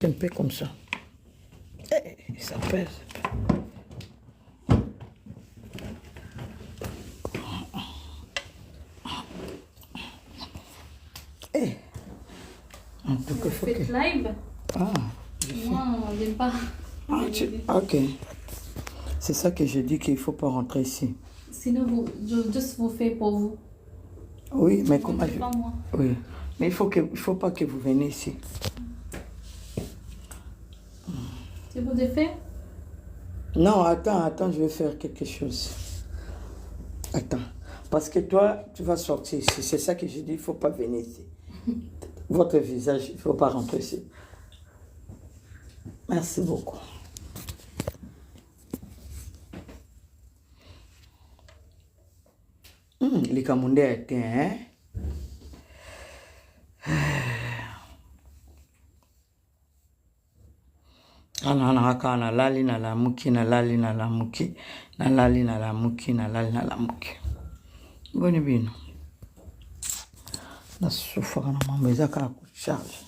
Un peu comme ça. Eh, ça pèse. Eh. En tout cas, faut Faites que... live Ah, Moi, on n'aime pas. ah, ok. C'est ça que je dis qu'il faut pas rentrer ici. Sinon, vous, je juste vous fais pour vous. Oui, mais Vous comment rentrez je... pas moi. Oui. Mais il faut pas que vous veniez ici. C'est vous de faire Non, attends, attends, je vais faire quelque chose. Attends. Parce que toi, tu vas sortir ici. C'est ça que je dis, il ne faut pas venir ici. Votre visage, il ne faut pas rentrer ici. Merci beaucoup. Likambo nde ya te, hein? Ana na kaka nalali nalamuki nalali nalamuki nalali nalamuki nalali nalamuki boni bino nasufaka na mambo eza kaka kocharge.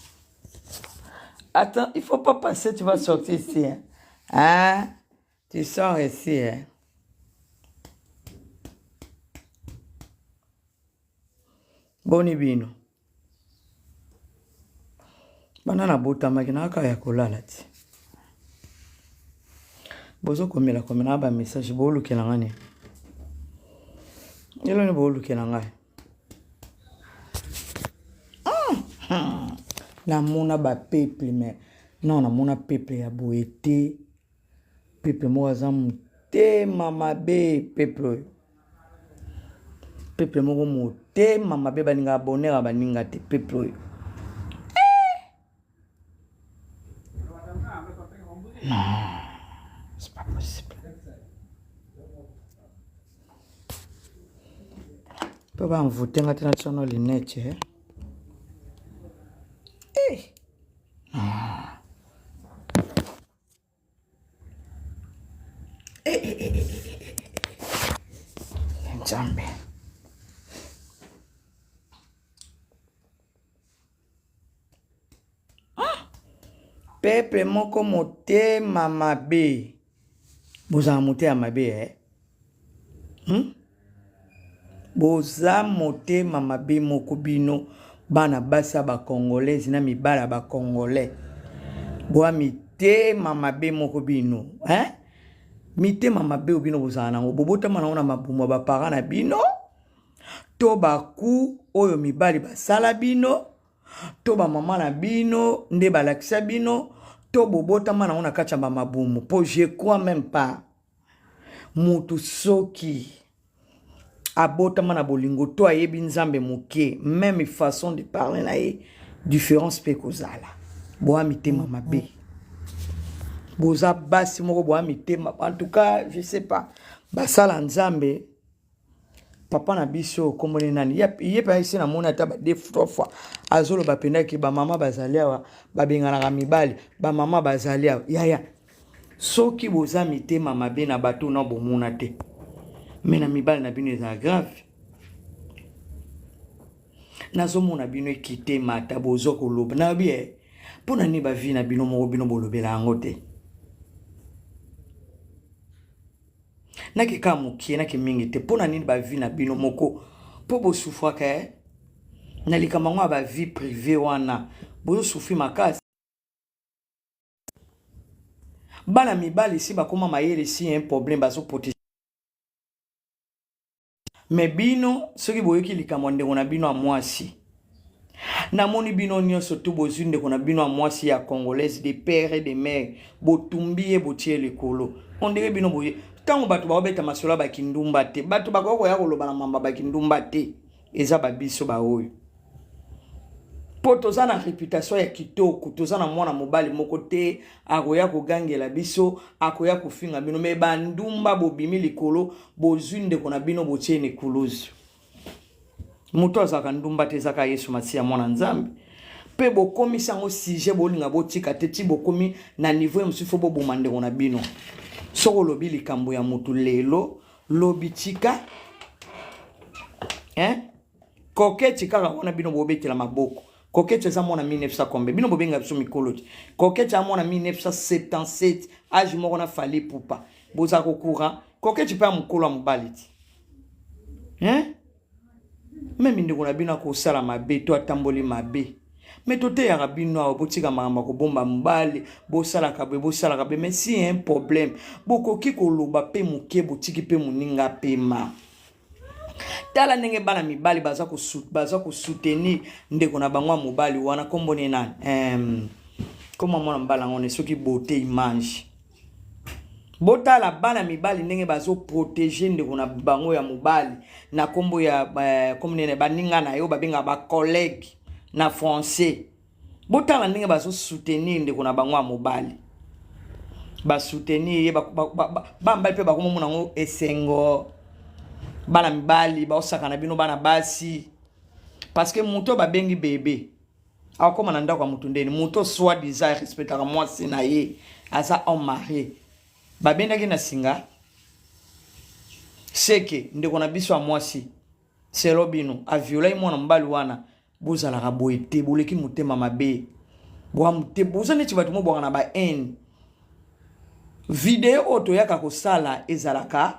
Attends, il faut pas passer, tu vas sortir ici, hein? Hein? Tu sors ici, hein? Boni bino bana nabotamaki nayaka ya kolala ti bozokomela komela na bamessage boolukela nga nini eloni boolukela ngai. Namona bapeuple, mais non, namona peuple ya boye te. Peuple moko aza motema mabe. Peuple oyo, peuple moko motema mabe, balingaka bonheur ya baninga te. Peuple oyo, non, c'est pas possible. Mpo bamvute nga te natia no lunette, eh? Eh! Ah. Eh, eh, eh, eh, eh, eh. Nzambe. Ah! Peuple moko motema mabe. Bozala motema mabe, eh? Boza motema mabe moko bino bana basi ya bacongolaise na mibali ya bacongolais. Boa mitema mabe moko bino, hein? Mitema mabe oyo bino bozala nango, bobotama nango na mabumu ya baparent na bino, to baku oyo mibali basala bino, to bamama na bino nde balakisa bino, to bobotama nango na kati ya bamabumu. Po je crois même pas mutu soki abotama na bolingo to ayebi Nzambe moke, même façon de parler na ye différence mpe kozala. Boa mitema mabe, boza basi moko boa mitema. En tout cas, je sais pas, basala Nzambe. Papa na biso komboni nani ye mpe esi namoni ata ba deux trois fois azoloba mpendaki bamama bazali awa babenganaka mibali, bamama bazali awa. Yaya, soki boza mitema mabe na bato na bomona te, me na mibali na bino eza grave. Nazomona bino ekite mata, bozwa koloba nayebi e mpo na nini bavi na bino moko bino bolobela yango te. Nake kaka mokie, nake mingi te. Mpo na nini bavi na bino moko mpo bosufraka, eh? Na likambo yango ya bavie privé wana bozosufri makasi. Bana mibali si bakóma mayele, si un problème bazoprotéger. Me bino soki boyoki likambo ya ndeko na bino ya mwasi, namoni bino nyonso tu bozwi ndeko na bino ya mwasi ya congolaise de père et de mère, botumbi ye, botie likolo. Ondenge bino boye ntango bato baobeta masolo ya bakindumba te, bato bakoki koya koloba na mamba bakindumba te. Eza babiso baoyo mpo toza na réputation ya kitoko, toza na mwana mobali moko te akoya kogangela biso, akoya kofinga bino. Me bandumba bobimi likolo, bozwi ndeko na bino botie na ekuluzu. Moto azalaka ndumba te, ezaka Yesu Masiya mwana Nzambe. Mpe bokomisi yango sujet, bolinga botika te ti bokomi na niveau ya mosusu fo boboma ndeko na bino. Soki olobi likambo ya motu lelo, lobi tika, hein? Koketi kaka wana bino bobetela maboko. Coquette eza mwana 1900 combien? Bino bobenga biso mikolo te. Coquette a mwana 1977, age moko na Fally Ipupa. Boza ko courant. Coquette pe mokolo ya mobali ti. Hein? Meme ndeko na bino akosala mabe to atamboli mabe. Mais toteyaka bino awa, botika makambo ya kobomba mobali, bosalaka boye, bosalaka boye. Mais si un problème, bokoki koloba pe moke, botiki pe moninga pema. Tala ndenge bana mibali baza kosoutenir ndeko na bango ya mobali wana. Kombo ne nani? Kombo mwana mobali yango ne soki beauté image. Botala bana mibali ndenge bazoprotege ndeko na bango ya mobali na kombo ya kombo nene baninga na yo babengaka ba collègue na français. Botala ndenge bazosoutenir ndeko na bango ya mobali, basoutenir ye, bambali mpe bakomomona yango esengo. Bana mibali baosaka na bino bana basi, parce que moto oyo babengi bebe akokóma na ndako ya motu ndeni. Moto soi disant respectaka mwasi na ye, aza homme marié, babendaki na singa seke ndeko na biso ya mwasi selo bino aviolaki mwana mobali wana. Bozalaka boye te, boleki motema mabe, boza neti bato mobwaka na ba haine. Video oyo toyaka kosala ezalaka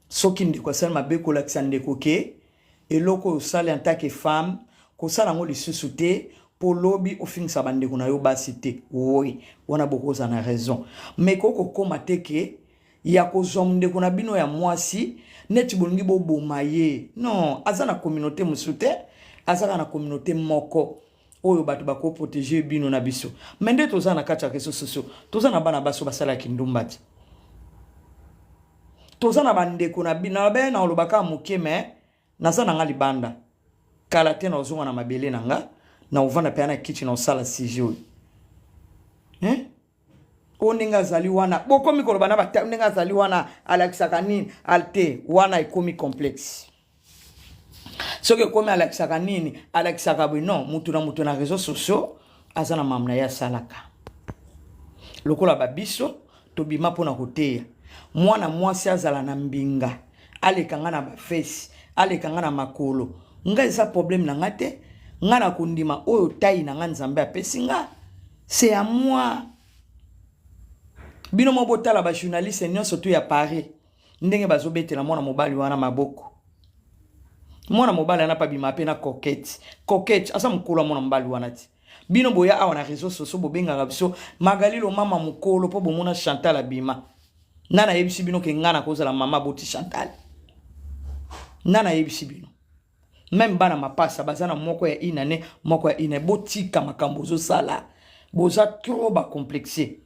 soki ndeko asali mabe, kolakisa ndeko ke eloko oyo osali en tant que femme, kosala yango lisusu te, mpo lobi ofingisa bandeko na yo basi te. Oui, wana bokozala na raison, mais kokokóma te ke ya kozwa ndeko na bino ya mwasi neti bolingi boboma ye. Non, aza na communauté mosusu te, aza kaka na communauté moko oyo bato bakoprotege bino na biso. Mais nde toza na kati ya réseaux sociaux, toza na bana basi oyo basalaki ndumba te, toza na bandeko na bino na be na olobaka moke. Mais naza na nga libanda, kala te nazonga na mabele na nga, na ovanda mpe na kiti na osala sujet oyo, hein? Oyo ndenge azali wana, bokomi koloba na bata ndenge azali wana, alakisaka nini te. Wana ekomi complexe. Soki ekomi alakisaka nini, alakisaka boye, non. Mutu na mutu na réseaux sociaux aza na mamu na ye asalaka. Lokola babiso tobima mpona koteya, mwana mwasi azala na mbinga, aleka nga na bafesi, aleka nga na makolo, nga eza problème na nga te. Nga na kondima oyo tai na nga Nzambe apesi nga, c'est à moi. Bino mo botala bajournaliste nyonso tu ya Paris ndenge bazobetela mwana mobali wana maboko. Mwana mobali wana mpe abima mpe na Coquette. Coquette aza mokolo ya mwana mobali wana ti. Bino boya awa na réseaux sociaux, bobengaka biso Magalilo mama mokolo mpo bomona Chantal abima. Nga nayebisi bino ke nga nakozala mama boti Chantal? Nga nayebisi bino, même bana mapasa baza na moko ya inane, moko ya ine. Botika makambo ozosala, boza trop bacomplexe.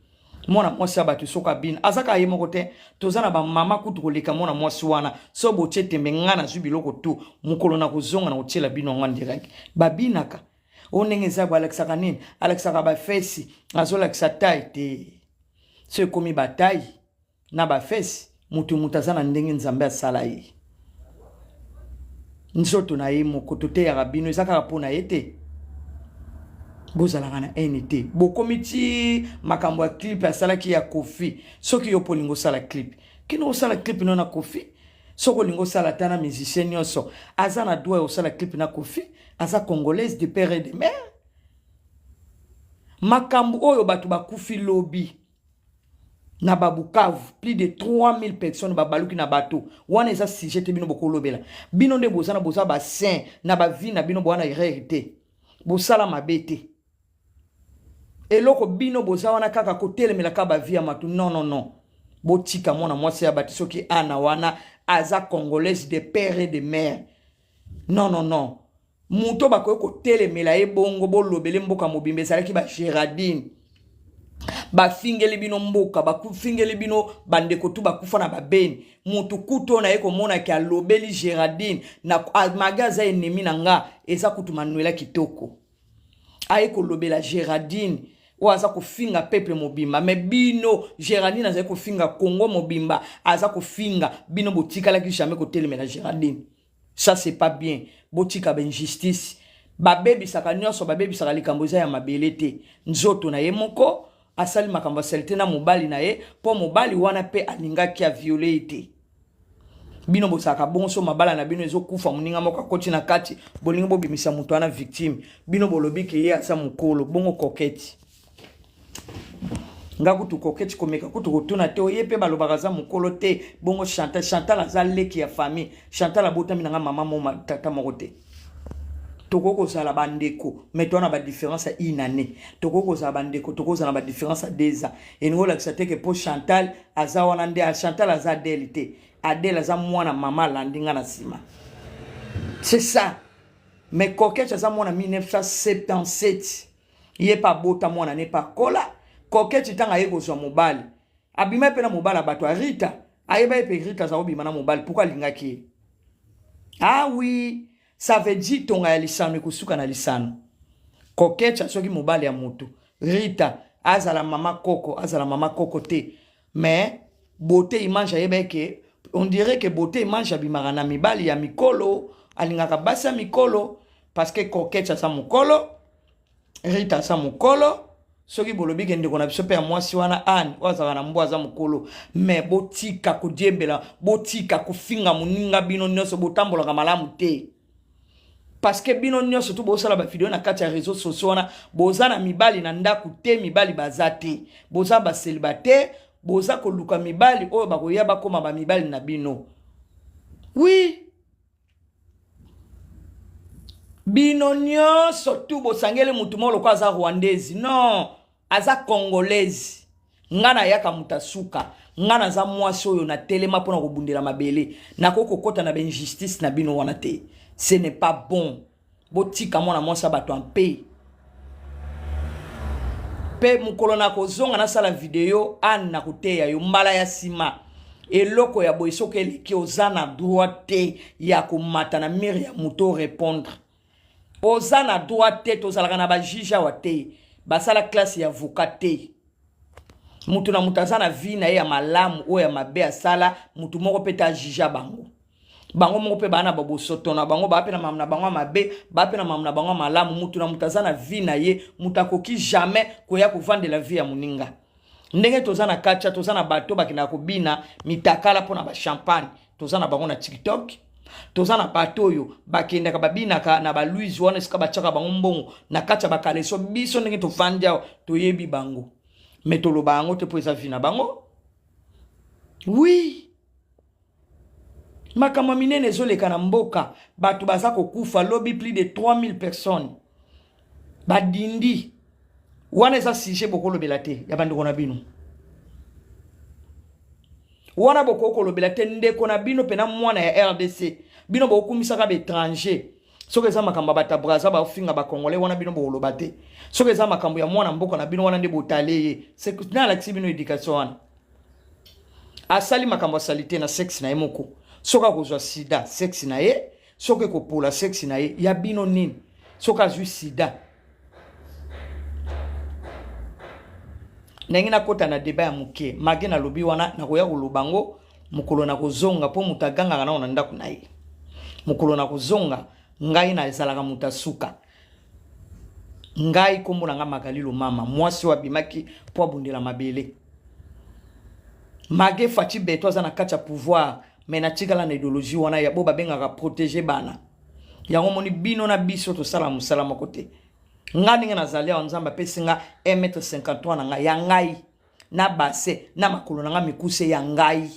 Mwana mwasi ya bato soki abina, aza kaka ye moko te, toza na bamama kutu koleka mwana mwasi wana. So botie tembe, nga nazwi biloko tu, mokolo na kozonga na kotiela bino yango direct. Babinaka oyo ndenge eza boye, alakisaka nini? Alakisaka bafesi, azolakisa taille te. So ekomi bataille na bafesi, moto moto aza na ndenge Nzambe asala ye nzoto na ye moko. Toteyaka bino, eza kaka mpo na ye te. Bozalaka na haine te. Bokomi ti makambo ya clip asalaki ya Kofi. Soki yo mpo olingi osala clip, kino osala clip no na Kofi. Soki olingi osala ata na musicien nyonso, aza na droit ya kosala clip na Kofi, aza congolaise de père et de mère. Makambo oyo bato bakufi lobi na babukavu, plus de 3000 personnes babaluki na bato wana, eza sujet te. Bino bokolobela, bino nde boza na boza basaint na bavie na bino, boza na erreur te, bosala mabe te. Eloko bino boza wana kaka kotelemela kaka bavie ya matu. Non, non, non, botika mwana mwasi ya bato. Soki ana wana aza congolaise de père et de mère, non, non, non, moto bakoki kotelemela ye bongo. Bolobele mboka mobimba, ezalaki bagéraldine, bafingeli bino mboka, bafingeli bino bandeko tu bakufa na babeni. Motu kutu oyo naye komonaki alobeli Géraldine na mage aza ennemi na nga, eza kutu Manuela Kitoko. Aye kolobela Géraldine oyo aza kofinga peuple mobimba. Mais bino, Géraldine azali kofinga Congo mobimba, aza kofinga bino, botikalaki jamais kotelemela Géraldine. Ça, c'est pas bien. Botika bainjustice, babebisaka nyonso, babebisaka likambo eza ya mabele te. Nzoto na ye moko, asali makambo asali te na mobali na ye, mpo mobali wana mpe alingaki aviole ye te. Bino bozalaka bongo, so mabala na bino ezokufa, moninga moko akoti na kati, bolingi bobimisa moto wana victime. Bino bolobi ke ye aza mokolo. Bongo Koketi, nga kutu Koketi komeka kutu kotuna te, oye mpe balobaka aza mokolo te. Bongo Chantal, Chantal aza leki ya famille. Chantal abotami na nga mama mo tata moko te. Tokoki kozala bandeko, mais toza na badifférence ya une année. Tokoki kozala bandeko, tokoki kozala na badifférence ya 2 ans. Elingi olakisa te ke mpo Chantal aza wana nde Chantal aza Adele te. Adele aza mwana mama alandi nga na nsima, c'est ça. Mais Coquette aza mwana 1977, ye mpe abota mwana ne mpe akola. Coquette, ntango aye kozwa mobali, abima mpe na mobali ya bato ya Rita. Ayeba ye mpe Rita aza kobima na mobali. Pourquoi alingaki ye? Ah oui, ça veut dire tonga ya lisano ekosuka na lisano. Coquette soki mobali ya motu Rita, azala mama koko, azala mama koko te, mais beauté image ayeba eke on dirait que beauté image abimaka na mibali ya mikolo, alingaka basi ya mikolo, parce que Coquette aza mokolo, Rita aza mokolo. Soki bolobi ke ndeko na biso mpe ya mwasi wana Anne oyo azalaka na mbwa aza mokolo, mais botika kodiembela, botika kofinga moninga. Bino nyonso botambolaka malamu te, parce que bino nyonso to bosala bavideo na kati ya réseau sociaux wana, boza na mibali na ndako te, mibali baza te, boza bacélibataire, boza koluka mibali oyo bakoya bakóma bamibali na bino. Oui, bino nyonso tu bosangeli mutu moko lokola aza rwandaise. Non, aza congolaise. Nga nayaka moto asuka. Nga naza mwasi oyo natelema mpona kobundela mabele. Nakoki kokɔta na bainjustice na bino wana te, ce n'est pas bon. Botika mwana mwasi ya bato mpe mpe mokolo na kozonga nasala video ane na koteya yo mbala ya nsima. Eloko ya boye soki eleki, oza na droit te ya komata na mur ya moto répondre, oza na droit te. Tozalaka na bajuge awa te, basala classe ya avocat te. Mutu na moto aza na vie na ye ya malamu, oyo ya mabe asala, mutu moko mpe te ajuge bango. Bango moko mpe baa na babosoto na bango, baa mpe na mamu na bango ya mabe, baa mpe na mamu na bango ya malamu. Mutu na moto aza na vie na ye. Moto akoki jamais koya kovandela vie ya moninga. Ndenge toza na kati, toza na bato bakendaka kobina mitakala mpo na bachampagne, toza na bango na TikTok. Toza na bato oyo bakendaka babinaka na balouise wana, esika batiaka bango mbongo na kati ya bakaleso. Biso ndenge tovandi awa, toyebi bango, mais toloba yango te mpo eza vie na bango. Oui, makambo ya minene ezoleka na mboka, bato baza kokufa. Lobi plus de 3000 personnes badindi wana. Eza sujet bokolobela te ya bandeko na bino wana, bokoki kolobela te ndeko na bino mpena mwana ya RDC. Bino bokumisaka baétranger. Soki eza makambo ya bato ya Braza bafinga bacongolais wana, bino bokoloba te. Soki eza makambo ya mwana mboka na bino wana, nde botale ye. Nalakisi bino éducation wana. Asali makambo asali te na sexe na ye moko. Soki akozwa sida, sexe na ye. Soki ekopola, sexe na ye. Ya bino nini soki azwi sida? Ndenge nakɔta na débat ya moke mage nalobi wana, nakoya koloba ngo mokolo na kozonga, mpo moto agangaka nao na ndako na ye. Mokolo na kozonga, ngai nazalaka moto asuka. Ngai nkombo na ngai Magali Lomama, mwasi oyo abimaki mpo abundela mabele. Mage Fatshi Béton aza na kati ya pouvoir, mais natikala na idéologie wana ya bo babengaka protéger bana. Yango moni bino na biso tosala mosala moko te. Nga ndenge nazali awa, Nzambe apesi nga 1m53 na ngai ya ngai na base na makolo na ngai mikuse ya ngai.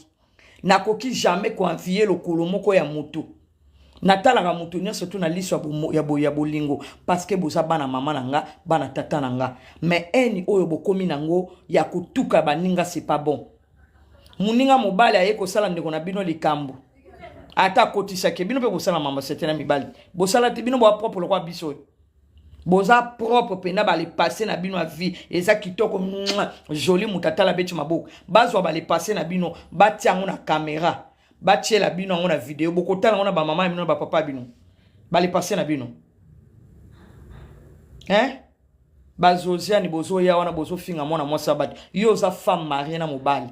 Nakoki jamais koenvier lokolo moko ya motu. Natalaka moto nyonso tu na liso ya bolingo, parce que boza bana mama na nga, bana tata na nga. Mais haine oyo bokomi nango ya kotuka baninga, c'est pas bon. Moninga mobali aye kosala ndeko na bino likambo, ata akotisaki bino mpe kosala mama sete na mibali, bosala te. Bino boa propre lokola biso oyo, boza propre mpenza. Balepasse na bino ya vie eza kitoko, joli. Moto atala beti maboko. Bazwa balepasse na bino, batia yango na caméra, batiela bino yango na video, bokotala yango na bamama ya bino, na bapapa ya bino, balepasse na bino, hein? Bazoziani bozoya wana, bozofinga mwana mwasi ya bato. Yo oza femme mariée na mobali,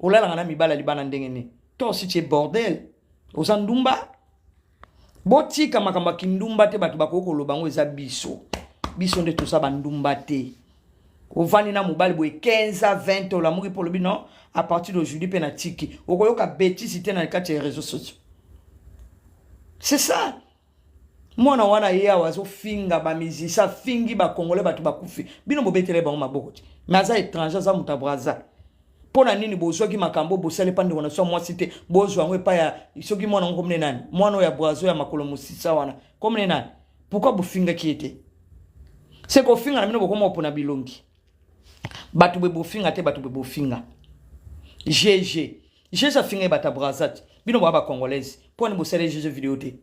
olalaka na mibali ya libanda ndenge nini? To si tie bordel, oza ndumba. Botika makambo ya kindumba te. Bato bakoki koloba yango, eza biso. Biso nde toza bandumba te. Ovandi na mobali boye 15 à 20 olamuki mpo olobi non, à partir d'aujourd'hui mpe natiki. Okoyoka betise te na kati ya réseaux sociaux. C'est ça. Mwana wana ye awa azofinga bamusicien, afingi bacongolais, bato bakufi, bino bobetele bango maboko te. Mais aza étranger, aza moto ya Braza. Mpo na nini bozwaki makambo bosali epa ndeko na so mwasi te? Bozwa yango epai ya soki mwana yango komine nani, mwana oyo ya Braza ya makolo mosisa wana komine nani? Pourquoi bofingaki ye te? Se kofinga na bino, bokoma kopona bilongi. Bato boye bofinga te, bato boye bofinga. GG GG afinga ye bato ya Braza te. Bino boya bacongolaise, mpo ani bosali GG video te?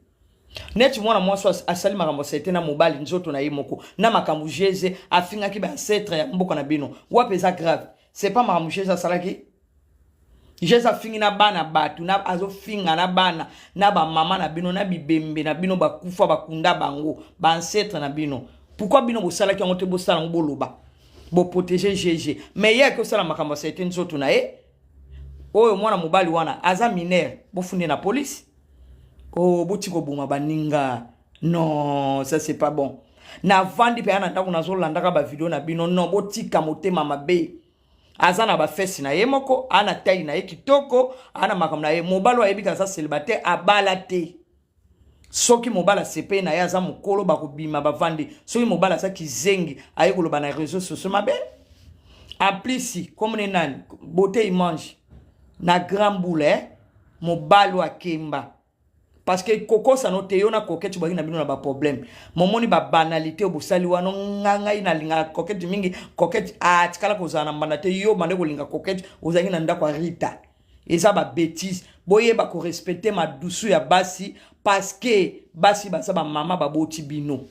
Neti mwana mwasi asali makambo asali te na mobali, nzoto na ye moko na makambo. GG afingaki baancêtre ya mboka na bino, wapi eza grave? C'est pas makambo GG asalaki. GG afingi na bana bato na azofinga na bana na bamama na bino na bibembe na bino bakufa, bakunda bango, baancêtre na bino. Pourquoi bino bosalaki yango te? Bosala yango, boloba, boprotéger GG. Mais ye aki osala makambo asali te, nzoto na ye. Oyo mwana mobali wana aza mineur, bofunde na polise. Oh, boti koboma baninga. Non, ça c'est pas bon. Navandi mpe ya na ndako, nazolandaka bavideo na bino. Non, botika motema mabe. Aza na bafesi na ye moko, aa na taille na ye kitoko, aa na makambo na ye. Mobali oyo ayebi aza célibataire, abala te. Soki mobali asepeli na ye, aza mokolo, bakobima, bavandi. Soki mobali aza kizengi, aye koloba na réseau sociaux mabe. En plus, komone nani, Beauté Image na grand boule, eh? Mobali oyo akemba, parce que kokosano te. Yo na Coquette baki na bino na baproblème, momoni babanalité oyo bosali wana. Nga ngai nalingaka Coquette mingi. Coquette atikala kozala na mbanda te. Yo bande kolinga Coquette, ozalaki na ndako ya Rita. Eza babêtise. Boyeba korespecter madusu ya basi, parce que basi baza bamama, baboti bino.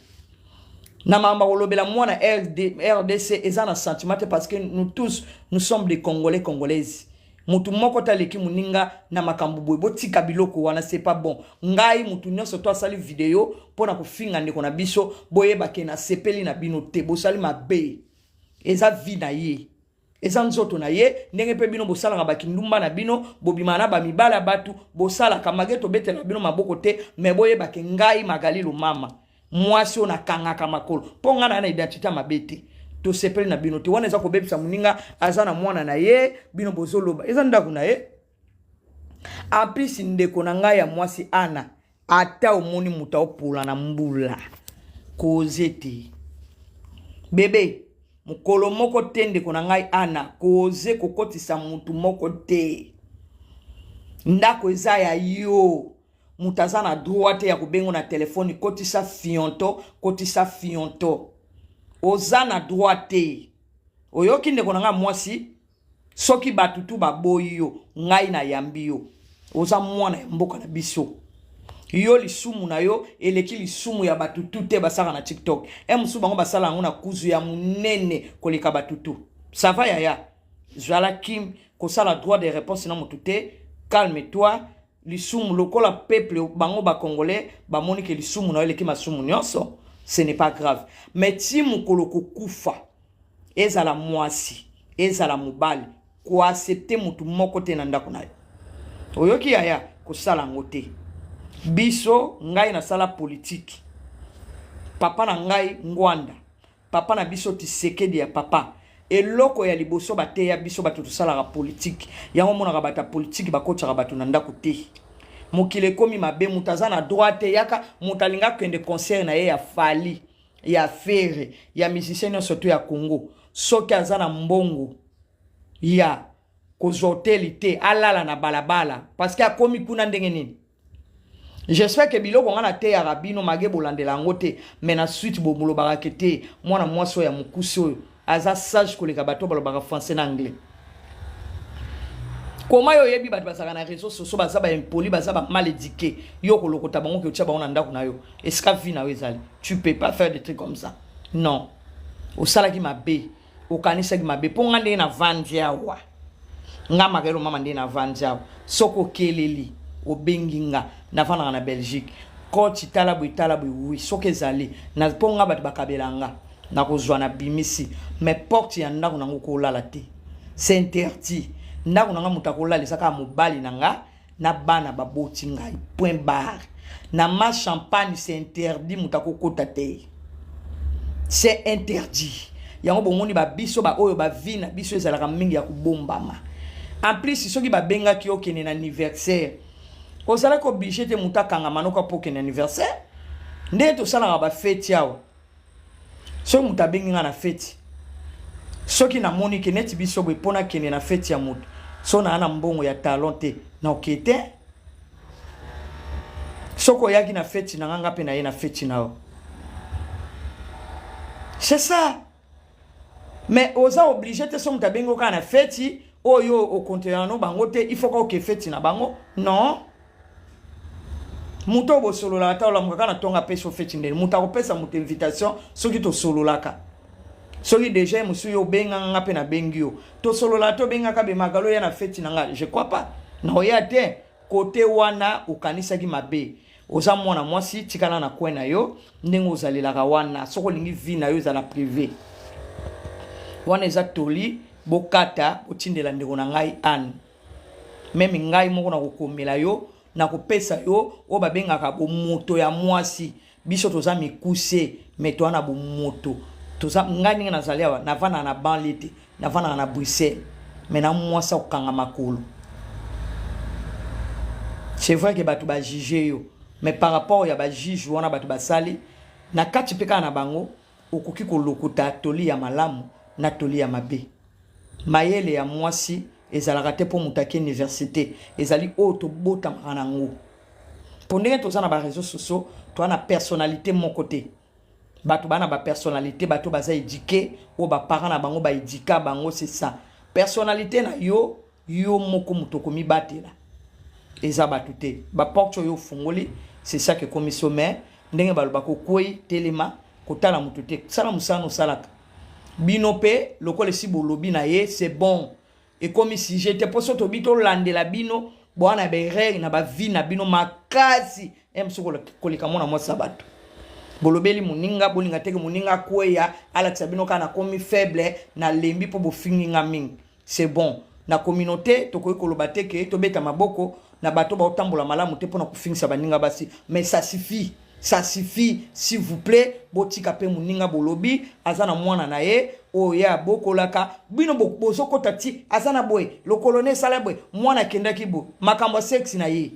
Na makambo kolobela mwana RDC eza na sentiment te, parce que nous tous, nous sommes des Congolais, Congolaises. Motu moko te aleki moninga na makambo boye. Botika biloko wana, c'est pas bon. Ngai, motu nyonso to asali video mpo na kofinga ndeko na biso, boyebake nasepeli na bino te. Bosali mabe. Eza vie na ye, eza nzoto na ye. Ndenge mpe bino bosalaka bakindumba na bino, bobimaka na bamibala ya bato, bosalaka mage, tobetela bino maboko te. Me boyebake ngai Magali Lomama, mwasi oyo nakangaka makolo mpo ngai na identité ya mabe te. Tosepeli na bino te. Wana eza kobebisa moninga. Aza na mwana na ye, bino bozoloba eza ndako na ye. En plus, ndeko na ngai ya mwasi ana, ata omoni moto aopola na mbula, koze te bebe mokolo moko te. Ndeko na ngai ana, koze kokotisa motu moko te. Ndako eza ya yo. Moto aza na droit te ya kobenga na telefone: "Kotisa fionto, kotisa fionto." Oza na droit te. Oyoki, ndeko na ngai mwasi? Soki bato tu baboyi yo, ngai nayambi yo. Oza mwana ya mboka na biso. Yo, lisumu na yo eleki lisumu ya bato tu te basalaka na TikTok. E mosusu bango basala yango na kuzu ya monene koleka bato tu. Ça va, yaya? Zwala kim, kosala droit de réponse na motu te. Calme toi. Lisumu lokola peuple bango bacongolais bamoni ke lisumu na yo eleki masumu nyonso, ce n'est pas grave. Mais ti mokolo kokufa, ezala mwasi, ezala mobali, koaccepter motu moko te na ndako na yo. Oyoki, yaya? Kosala yango te. Biso, ngai nasala politike. Papa na ngai Ngwanda, papa na biso Tisekedi ya papa, eloko ya liboso bateya biso bato tosalaka politike, yango omonaka bato ya politike bakotisaka bato na ndako te. Mokili ekomi mabe. Moto aza na droit te. Yaka, moto alingi akende concert na ye ya Fally, ya Ferre, ya musicien nyonso to ya Congo, soki aza na mbongo ya kozwa hoteli te, alala na balabala, parce que akomi kuna ndenge nini? J'espère que biloko nga nateyaka bino mage, bolandela yango te. Mais na suite bolobaka ke te, mwana mwasi oyo ya mokusi oyo aza sage koleka bato balobaka français na anglais. Koma yo oyebi bato bazalaka na réseau sociaux, baza baimpoli, baza bamal éduqué. Yo kolokota bango ke otia bango na ndako na yo, esika vie na yo ezali, tu peux pas faire des trucs comme ça. Non, osalaki mabe, okanisaki mabe. Mpo nga ndenge navandi awa, nga Makelo Mama, ndenge navandi awa, soki okeleli, obengi nga, navandaka na Belgique. Koti, tala boye, tala boye. Oui, soki ezali mpo nga bato bakabela nga, nakozwa, na bimisi. Mais porte ya ndako nango, kolala te, c'est interdit. Ndako na nga, moto akolala eza kaka mobali na nga na bana baboti ngai, point barre. Na ma champagne, c'est interdit, moto akokota te, c'est interdit. Yango bomoni ba biso ba oyo ba vie na biso ezalaka mingi ya kobombama. En plus soki babengaki yo okende na anniversaire, ozalaki oblige te moto akanga manoka mpo okende anniversaire. Ndenge tosalaka ba feti awa, soki moto abengi nga na feti, soki namoni ke neti biso boye mpo nakende na feti ya moto, so naa na mbongo ya talon te, naoke te. Soki oyaki na feti na nga, nga mpe naye na feti na yo. C'est ça. Mais oza obligé te soki moto abengi yo kaka na feti oyo okontena no bango te, il faut ka oke feti na bango. Non. Moto oyo bosololaka ta olamuka kaka na ntongo apesi yo feti ndeni. Moto akopesa moto invitation soki tosololaka. Soki deja ye mosusu yo obenganga nga mpe nabengi yo. Tosololaka te obengaka be Magalo ya na feti na nga. Je crois pas. Na oya te. Kote wana okanisaki mabe. Oza mwana mwasi tikala na coin na yo ndenge ozalelaka wana. Soki olingi vie na yo ezala privé. Wana eza toli bokata botindela ndeko na ngai Anne. Meme ngai moko nakokomela yo, nakopesa yo oyo babengaka bomoto ya mwasi. Biso toza mikuse mais toza na bomoto. Toza ngai ndenge nazali awa navandaka na banlieue te, navandaka na Bruxelles mais na mwasi akokanga makolo. C'est vrai que bato ba juge yo mais par rapport ya ba juge wana bato basali na kati mpe kaka na bango okoki kolokota toli ya malamu na toli ya mabe. Mayele ya mwasi ezalaka te mpo moto ake universite, ezali oyo tobotamaka na yango. Mpo ndenge toza na ba réseaux sociaux, toza na personnalité moko te. Bato bana ba personnalité, bato baza éduqué, oyo ba parents na bango ba éduquer bango, c'est ça. Personnalité na yo, yo moko moto okomibatela. Eza bato te. Ba porte oyo ofungoli, c'est ça que ekomi so, mais ndenge balobaka okwei telema kotala moto te. Sala mosala osalaka. Bino pe lokola esi bolobi na ye, c'est bon. Ekomi sujet te mpo so tobi tolandela bino bwana ba erreur na ba vie na bino makasi mosusu koleka mwana mwasi ya bato. Bolobeli moninga, bolinga teke moninga akweya, alakisa bino kaka nakomi faible, nalembi mpo bofingi nga mingi. C'est bon. Na communauté tokoki koloba te ke tobeta maboko na bato baotambola malamu te mpona kofingisa baninga basi, mais ça suffit. Ça suffit, s'il vous plaît, botika pe moninga bolobi, aza na mwana na ye, oyo ye abokolaka, bino bozokota ti, aza na boye, lokolo ne esala boye, mwana akendaki boye, makambo ya sexe na ye.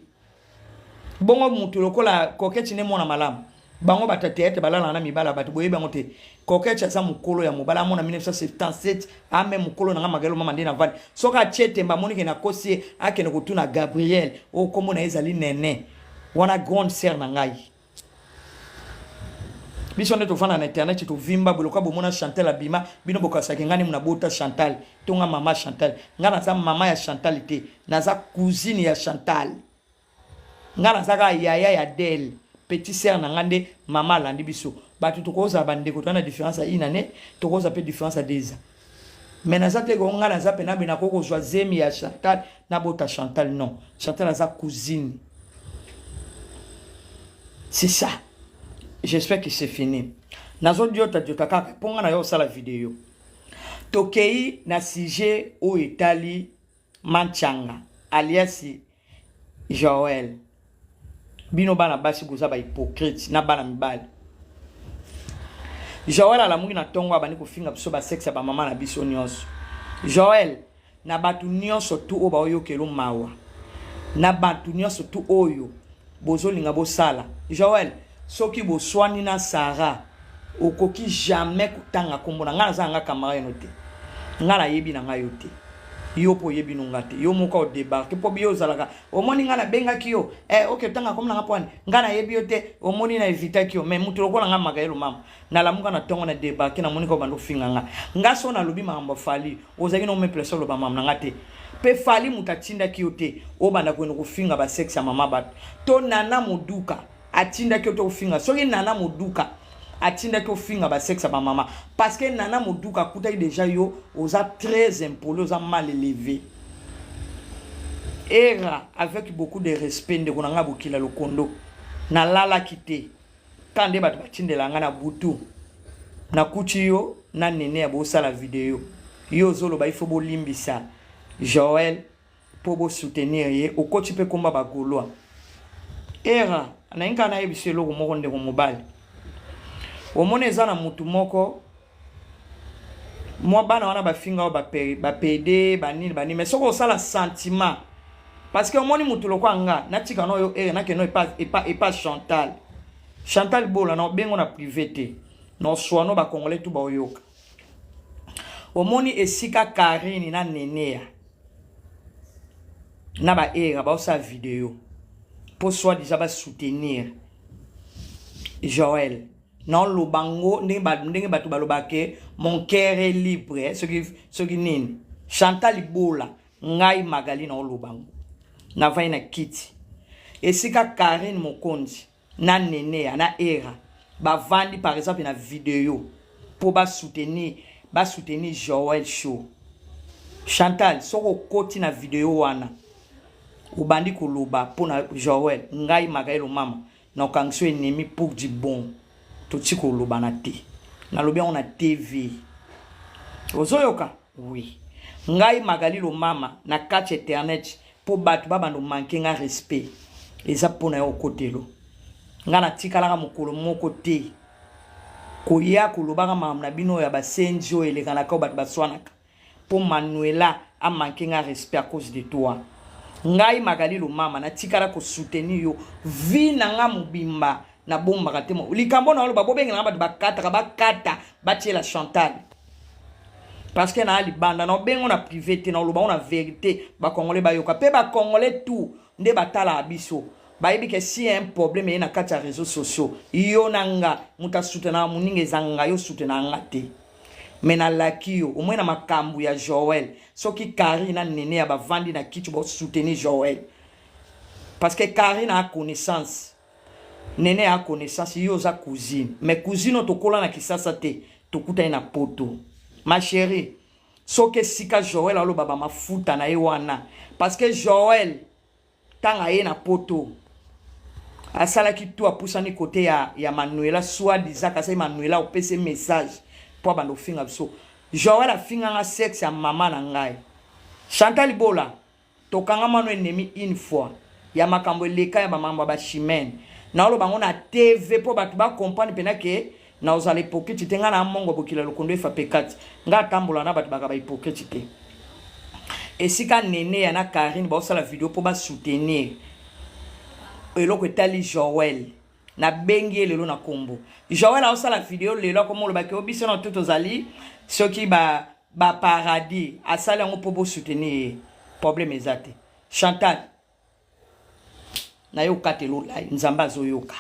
Bongo mutu lokola Coquette ne mwana malamu. Bango bato ya théâtre balalaka na mibala bato boyebi yango te. Coquette aza mokolo ya mobala amona 1977 ame mokolo na nga Magalo mama nde na vandi. Soki atie temba amoni ke nakosi ye akende kotuna Gabriel oyo kombo na ye ezali Nene. Wana grande sœur na ngai. Biso nde tovanda na internet tovimba boye lokola bomona Chantal abima bino bokasaki ngai nde nabota Chantal to nga mama Chantal. Ngai naza mama ya Chantal te, naza cousine ya Chantal. Ngai naza kaka yaya ya Adèle, petit sœur na ngai nde mama alandi biso. Bato tokozala bandeko toza na différence ya une année, tokozala pe différence ya 2 ans. Mais naza te ko ngai naza pena be nakoki kozwa zemi ya Chantal nabota Chantal, non. Chantal aza cousine. C'est ça. J'espère que c'est fini. Nazo diota diota kaka mpo ngai nayo osala video. Tokei na sujet oyo etali Manchanga alias Joël. Bino bana basi boza ba hypocrite na bana mibali. Joël alamuki na tongo abandi kofinga biso ba sexe ya ba mama na biso nyonso. Joël na bato nyonso tu oyo baoyokelo mawa, na bato nyonso tu oyo bozolinga bosala. Joël, soki boswani na Sarah, okoki jamais kotanga kombo na ngai. Naza na nga camarade no te, ngai nayebi na ngai yo te, yo mpo oyebi no nga te, yo moko odébarquer mpo biyo ozalaka omoni ngai nabengaki yo ok otanga kombo na nga mpo wani ngai nayebi yo te, omoni na evitaki yo. Mais moto lokola ngai Magayelo mama nalamuka na ntongo na débarquer, namoni ka obanda ofinga nga. Nga so nalobi makambo ya Fally, ozalaki na omeplace oloba makambo na nga te. Mpe Fally moto atindaki yo te obanda kokende kofinga basexe ya mama bato. To Nana Moduka atindaki yo te ofinga? Soki Nana Moduka atindaki ofinga basexe ya bamama, parce que Nana Moduka akutaki déjà yo oza très impoli, oza mal élevé. Era, avec beaucoup de respect, ndeko na ngai bokila lokondo, nalalaki te ka nde bato batindela ngai na butu, nakuti yo na nene ya bosala video, yo ozoloba ifo bolimbisa Joël mpo bosoutenir ye, okoti mpe komba bagaulois. Era, nalingi kaka nayebisa eloko moko, ndeko mobali. Omoni eza na mutu moko Mwa bana wana bafinga oyo bapede banini banini, mais soki osala sentiment, parce que omoni motu lokwa nga natika no yo ere nakende epa, epa, epa Chantal, Chantal Bola na obengo na privé te, na oswano bacongolais tu baoyoka. Omoni esika Karine na Nenea na baera baosala video mpo soit déjà basoutenir Joel, naoloba ngo ndenge bato balobaka ke mon cœur est libre, eh, soki nini. Chantal Bola, ngai Magali naoloba ngo, navai na kiti esika Karine Mokonzi na Nenea na Era bavandi par exemple na video mpo basoutenir Joel Show. Chantal, soki okoti na video wana, obandi koloba mpo na Joel, ngai Magali Lomama na okangisi yo ennemi pour du bon. Toti kolobana te, nalobi yango na TV, ozoyoka? Oui, ngai Magali Lomama na kati internet mpo bato babanda omanke nga respect, eza mpona yo. Okotelo nga, natikalaka mokolo moko te koya kolobaka makambo na bino ya basenzi oyo elekanaka, oyo bato baswanaka mpo Manuela amanke nga respect. À cause de toi, ngai Magali Lomama natikala kosoutenir yo vie na nga mobimba. Nabombaka te likambo na oloba. Bobengelanga bato bakataka, bakata, batiela Chantal, parce que naa libanda na obengo na privé te, na oloba ngo na vérité, bacongolais bayoka mpe bacongolais tout nde batalaka biso bayebi ke si un problème eye na kati ya réseaux sociaux, yo na nga, moto asoutenaka moninga eza nga, yo soutenaka nga te. Me nalaki yo omoi na makambo ya Joel, soki Karine na Nene ya bavandi na kiti basoutenir Joel, parce que Karine a connaissance, Nene a connaissance, yo oza cousine, mais cousine oyo tokola na Kisasa te, tokutani na Poto. Ma chérie, soki esika Joel aloba bamafuta na ye wana, parce que Joel ntango aye na Poto asalaki tu apusani kote ya Manuela, soit disant asali Manuela opesi message mpo abanda ofinga biso. Joel afinganga sexe ya mama na ngai. Chantal Bola, tokanga mano ennemi une fois ya makambo eleka ya bamakambo ya bachimene. Naoloba yango na TV mpo bato bacomprendre mpena ke naozala hypocrite te. Ngai na mongo bokila lokondo efa pe kati ngai atambola na bato baka bahypocrite te. Esika Nene ya na Karine baosala video mpo basoutenir eloko etali Joel, nabengi ye lelo na nkombo Joel. Aosala video lelo, akoma olobaki o biso na to tozali soki baparadis ba asali yango mpo bosoutenir ye. Problème eza te. Chantal, nayoka te, lolai Nzambe azoyoka.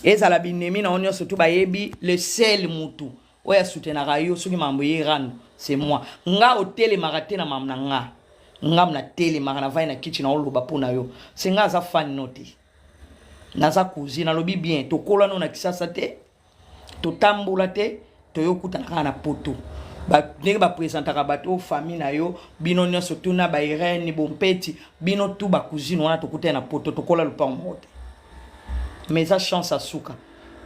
Ezala binemi na yo nyonso tu bayebi, le seul mutu oyo asoutenaka yo soki makambo ye rando, c'est moi. Nga otelemaka te na makambo na nga, nga natelemaka, navai na kiti na oloba mpo na yo. Se nga aza fani no te, naza cousine. Nalobi bien, tokola no na Kisasa te, totambola te, toyokutana kaka na Poto. Ndenge bapresentaka bato oyo famille na yo, bino nyonso tuna bairene bompeti, bino tu bacousine wana, tokutani na Poto, tokola lupango moko te. Mais eza chance asuka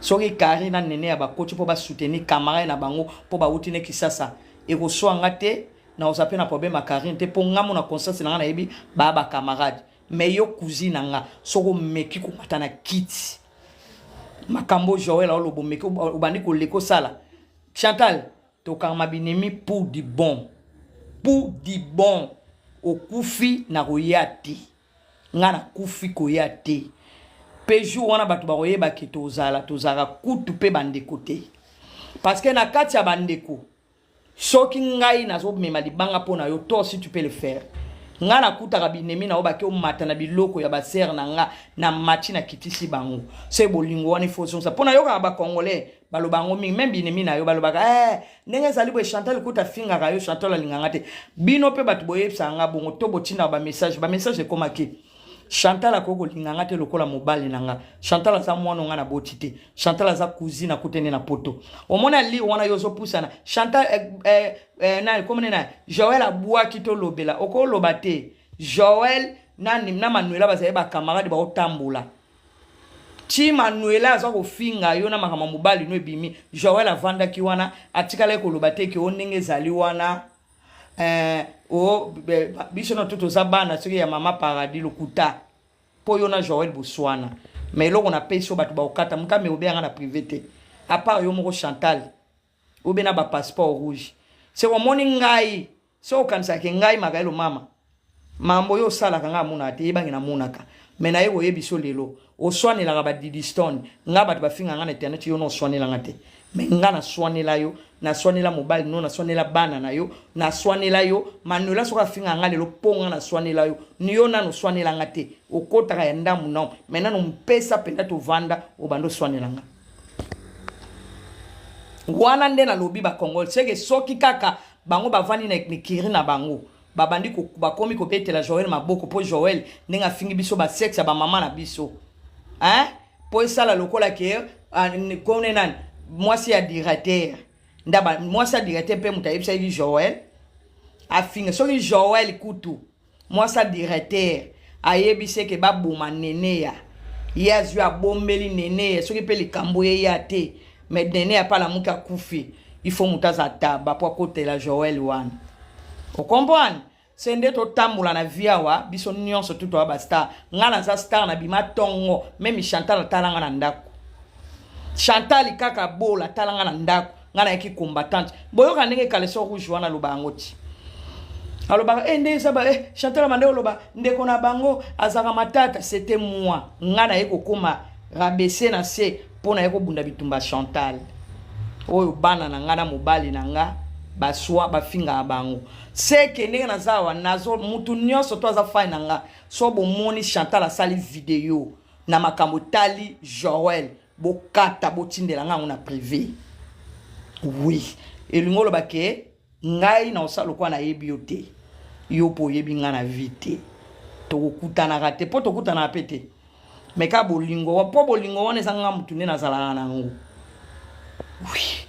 soki Karine na Nene ya bakoti mpo basoutenir camarade na bango mpo bauti ne Kisasa, ekoswa nga te. Naoza mpe na problème ya Karine te, mpo nga mo na conscience na nga nayebi baya bacamarade. Mais yo cousine na nga, soki omeki komata na kiti makambo Joel aoloba, omeki obandi koleka osala, Chantal, tokangama binemi pour du bon, pour du bon. Okufi na koya te, nga nakufi koya te. Mpe jour wana bato bakoyeba ke tozala, tozalaka kutu mpe bandeko te, parce que na kati ya bandeko, soki ngai nazomema libanga mpo na yo, toi aussi tu peux le faire. Ngai nakutaka binemi na yo bake omata na biloko ya basere na nga na mati nakitisi bango. Se bolingo wana ifo ozongisa, mpo nayokaka bacongolais baloba yango mingi, même binemi na yo balobaka eh, ndenge ezali boye, Chantal kuta afingaka yo, Chantal alinganga te. Bino mpe bato boyebisaka nga bongo to botindaka bamessage, bamessage ekomaki: Chantal akoki kolinga nga te lokola mobali na nga, Chantal aza mwana nga na boti te, Chantal aza cousine akutani na Poto. Omoni ali wana yo ozopusana Chantal eh, eh, eh, nani komone na Joel abwaki, tolobela okoloba te. Joel nani na Manuela bazali bacamarade, baotambola ti Manuela aza kofinga yo na makambo mobali no ebimi. Joel avandaki wana, atikalaki koloba te ke o ndenge ezali wana o biso na to toza bana soki ya mama Paradis. Lokuta, mpo yo na Joel boswana. Mais eloko napesi yo, bato baokata moto ame obeyanga na privé te, à part yo moko Chantal. Obe na ba passeport rouge. Se omoni ngai, so okanisaka ke ngai Makaelo mama. Mambo yo osalaka ngai amonaka te, yebangi namonaka. Mais naye koyebi so lelo, oswanelaka ba Didi Stone, ngai bato bafinga ngai na internet yo na oswanela nga te. Mais ngai naswanela yo, naswanela mobali no, naswanela bana na yo, naswanela yo, Manuela soki afinga ngai lelo po ngai naswanela yo, ni yo nanu oswanela nga te. Okotaka ya ndambu nao, mais nanu mpesa mpenza tovanda obanda oswanela nga. Wana nde nalobi ba Congolais, c'est que soki kaka bango bavandi na ekiri na bango, babandi bakomi kobetela Joël maboko po Joël ndenge afingi biso ba sexe ya ba mama na biso, hein, po esala lokola ke kone nani mwasi ya directeur ndaba mwasi ya directeur mpe moto ayebisaki Joël afinga. Soki Joël kutu mwasi ya directeur ayebisi eke baboma Neneya, ye azwi abombeli Neneya, soki mpe likambo eya te, mais Neneya mpe alamuki akufi, il faut moto aza taba po akotela Joël wana. Ocomprendre? Se nde totambola na vie awa, biso nyonso tu toya ba star. Nga naza star na bima tongo, meme Chantal atala nga na ndako. Chantal kaka bola atala nga na ndako, nga nayaki combattante. Boyoka ndenge caleçon rouge wana aloba yango ti. Alobaka eh, nde eza ba eh, Chantal amande oloba ndeko na bango azalaka matata, c'était moi. Nga naye kokoma rabaisser na se mpo naye kobunda bitumba Chantal. Oyo bana na nga na mobali na nga baswa bafingaka bango. Seke ndenge naza awa nazo mutu nyonso to aza fai na nga. So bomoni Chantal asali video na makambo tali Joël, bokata botindela nga yango na privé. Oui, elingi oloba ke ngai na osala lokola nayebi yo te, yo mpo oyebi nga na vie te, tokokutanaka te mpo tokutanaka mpe te, me ka bolingo mpo bolingo wana eza nga mutu nde nazalaka nango. Oui,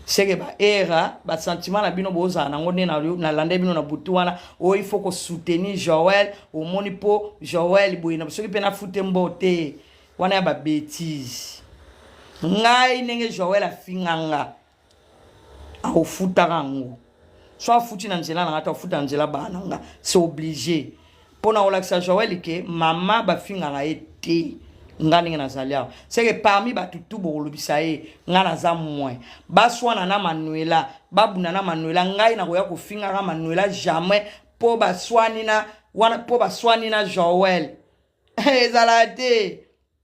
seke ba era ba sentiment na bino bozala nango nde nalanda bino na butu wana oyo il faut kosoutenir Joël, omoni mpo Joël boye na soki mpe nafute mbo te wana ya ba bêtise. Ngai ndenge Joël afinga nga akofutaka yango, so afuti na nzela na nga to afuta na nzela bana na nga, c'est obligé mpona kolakisa Joël ke mama bafingaka ye te. Nga ndenge nazali awa, c'est que parmi bato tu bokolobisa ye nga naza moins. Baswana na Manuela, babunda na Manuela, ngai nakoya kofingaka Manuela jamais mpo baswani na wana, mpo baswani na Joël. Ezala te,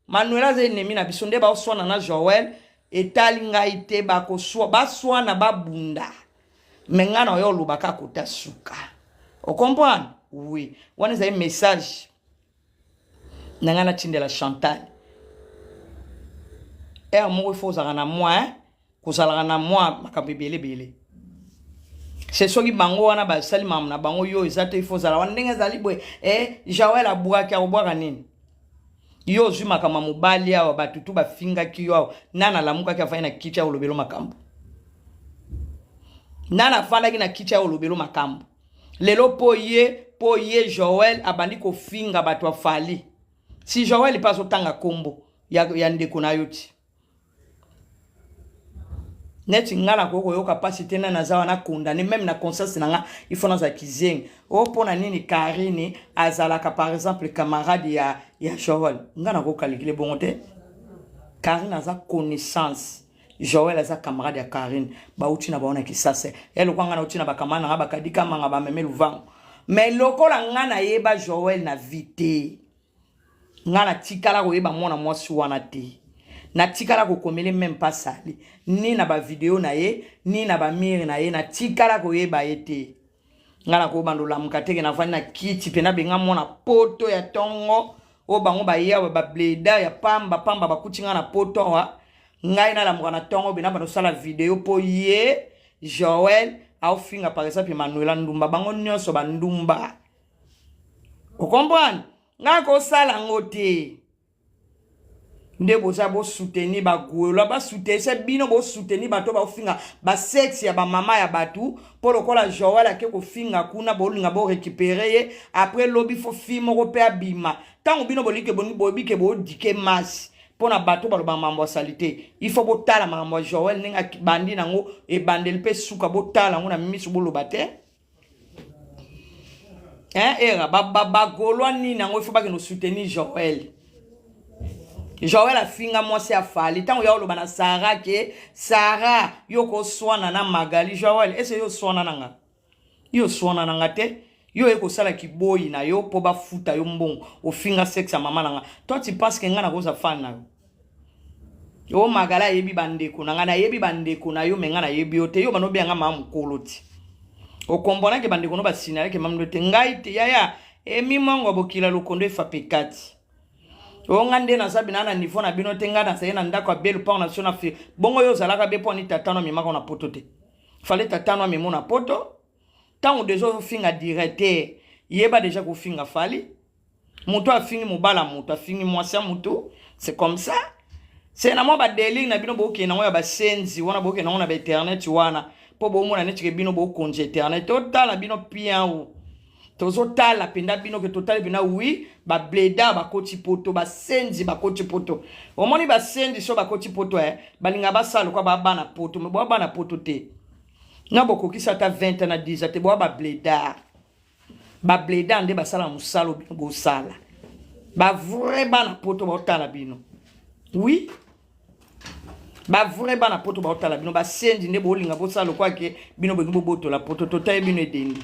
Manuela aza ennemi na biso nde baoswana na Joël etali ngai te, bakoswa baswana babunda, me ngai na oyo olobaka kota suka. Ocomprendre? Oui, wana ezali message na ngai natindela Chantal. Ere moko ifo ozalaka na mwa kozalaka na mwa makambo ebele ebele. Se soki bango wana basali makambo na bango, yo eza te, ifo ozala wana ndenge ezali boye. Eh, Joël abwaki, akobwaka nini? Yo ozwi makambo ya mobali awa, bato tu bafingaki yo awa. Nani alamukaki afandi na kiti ya olobelo makambo? Nani afandaki na kiti ya olobelo makambo lelo mpo ye Joël abandi kofinga bato afali? Si Joël mpe azotanga nkombo ya ndeko na yo ti neti nga nakoki koyoka mpasi te. Nani aza wana condamné? Même na conscience na nga il faut nazala kizengi oyo. Mpo na nini Karine azalaka par exemple camarade ya Joël? Nga nakokalikile bongo te. Karine aza connaissance, Joël aza camarade ya Karine, bauti na bango na Kisasa. Ya lokwa nga nauti na bacamarade na nga bakadika manga bameme luvango, mais lokola nga nayeba Joël na vie te, nga natikala koyeba mwana mwasi wana te, natikala kokomele même pas sali ni na bavideo na ye ni na bamire na ye, natikala koyeba ye te. Nga nakobanda olamuka teke navandi na kiti mpe nabenga mwana poto ya ntongo oyo bango bayawa bableda ya pamba pamba bakuti nga na poto awa. Ngai nalamuka na ntongo be nabanda kosala video mpo ye Joël aofinga par exemple Manuela ndumba, bango nyonso bandumba. Ocomprendre? Ngai kosala yango te. Nde boza bosoutenir bagwelois, basoutenir se bino, bosoutenir bato baofinga basexe ya bamama ya bato, mpo lokola Joel ake kofinga kuna, bolinga borécupérer ye. Après lobi fo fi moko mpe abima. Ntango bino bolingi boyebi ke boodike masi mpo na bato baloba makambo ya sali te, il faut botala makambo ya Joel ndenge bandi nango ebandeli mpe suka, botala yango na miso, boloba te. Hein, era bagaulois nini yango, il faut bakende soutenir Joël. Joel afinga mwasi ya Fally ntango ya oloba na Sara ke Sara yo koswana na Magali. Joel, ese yo oswana na nga? Yo oswana na nga te. Yo oye kosala kiboyi na yo mpo bafuta yo mbongo, ofinga sexe ya mama na nga. Toi, tu penses ke nga nakoza fan na yo? O Magali ayebi bandeko na nga, nayebi bandeko na yo, me nga nayebi yo te. Yo bano obenga mama mokolo ti okomponake bandeko no basinalake mamdo te, ngai te. Yaya emi mongo bokila lokondo efape kati o nga nde naza bina na niveau na bino te. Ngai nazali na ndako ya belu mpo na biso na fi bongo. Yo ozalaka be mpo ni tata no amemaka na poto te. Fale tata no amemo na poto. Ntango deja ozofinga directeur, yeba deja kofinga Fally. Moto afingi mobala, moto afingi mwasi ya moto, c'est comme ça. C'est na mwa badelire na bino bokende yango ya basenzi wana, bokende yango na bainternet wana mpo bomona neti ke bino bokonzi internet. Totala bino pian, tozotala mpenza bino ke totali mpenza. Wi, bableda bakoti poto, basenzi bakoti poto. Omoni basenzi so bakoti poto, balinga basala lokwa babana poto, me boa bana poto te. Na bokokisi ata 20 na 10 te, boa babledard. Babledard nde basala mosala bino bosala. Bavrai bana poto baotala bino. Oui, bavrai bana poto baotala bino. Basenzi nde bolinga bosala lokwa ke bino bolingi bobotola poto. Totaye bino edendi.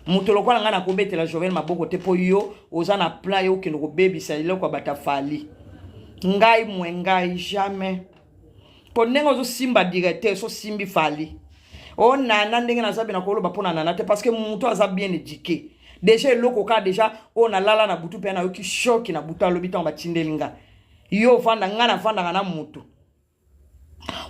Moto lokola ngai nakobetela Jovel maboko te, mpo yo oza na plan yo okende kobebisa eloko ya bato. Afali ngai mwe ngai jamais, mpo ndenge ozosimba directeur so osimbi Fally o nana ndenge naza bena koloba mpo na nana te, parce que moto aza bien éduqué déjà. Eloko kaka déjà oyo nalala na butu mpe nayoki choc na butu, alobi ntango batindeli nga yo ovanda, ngai navandaka na motu.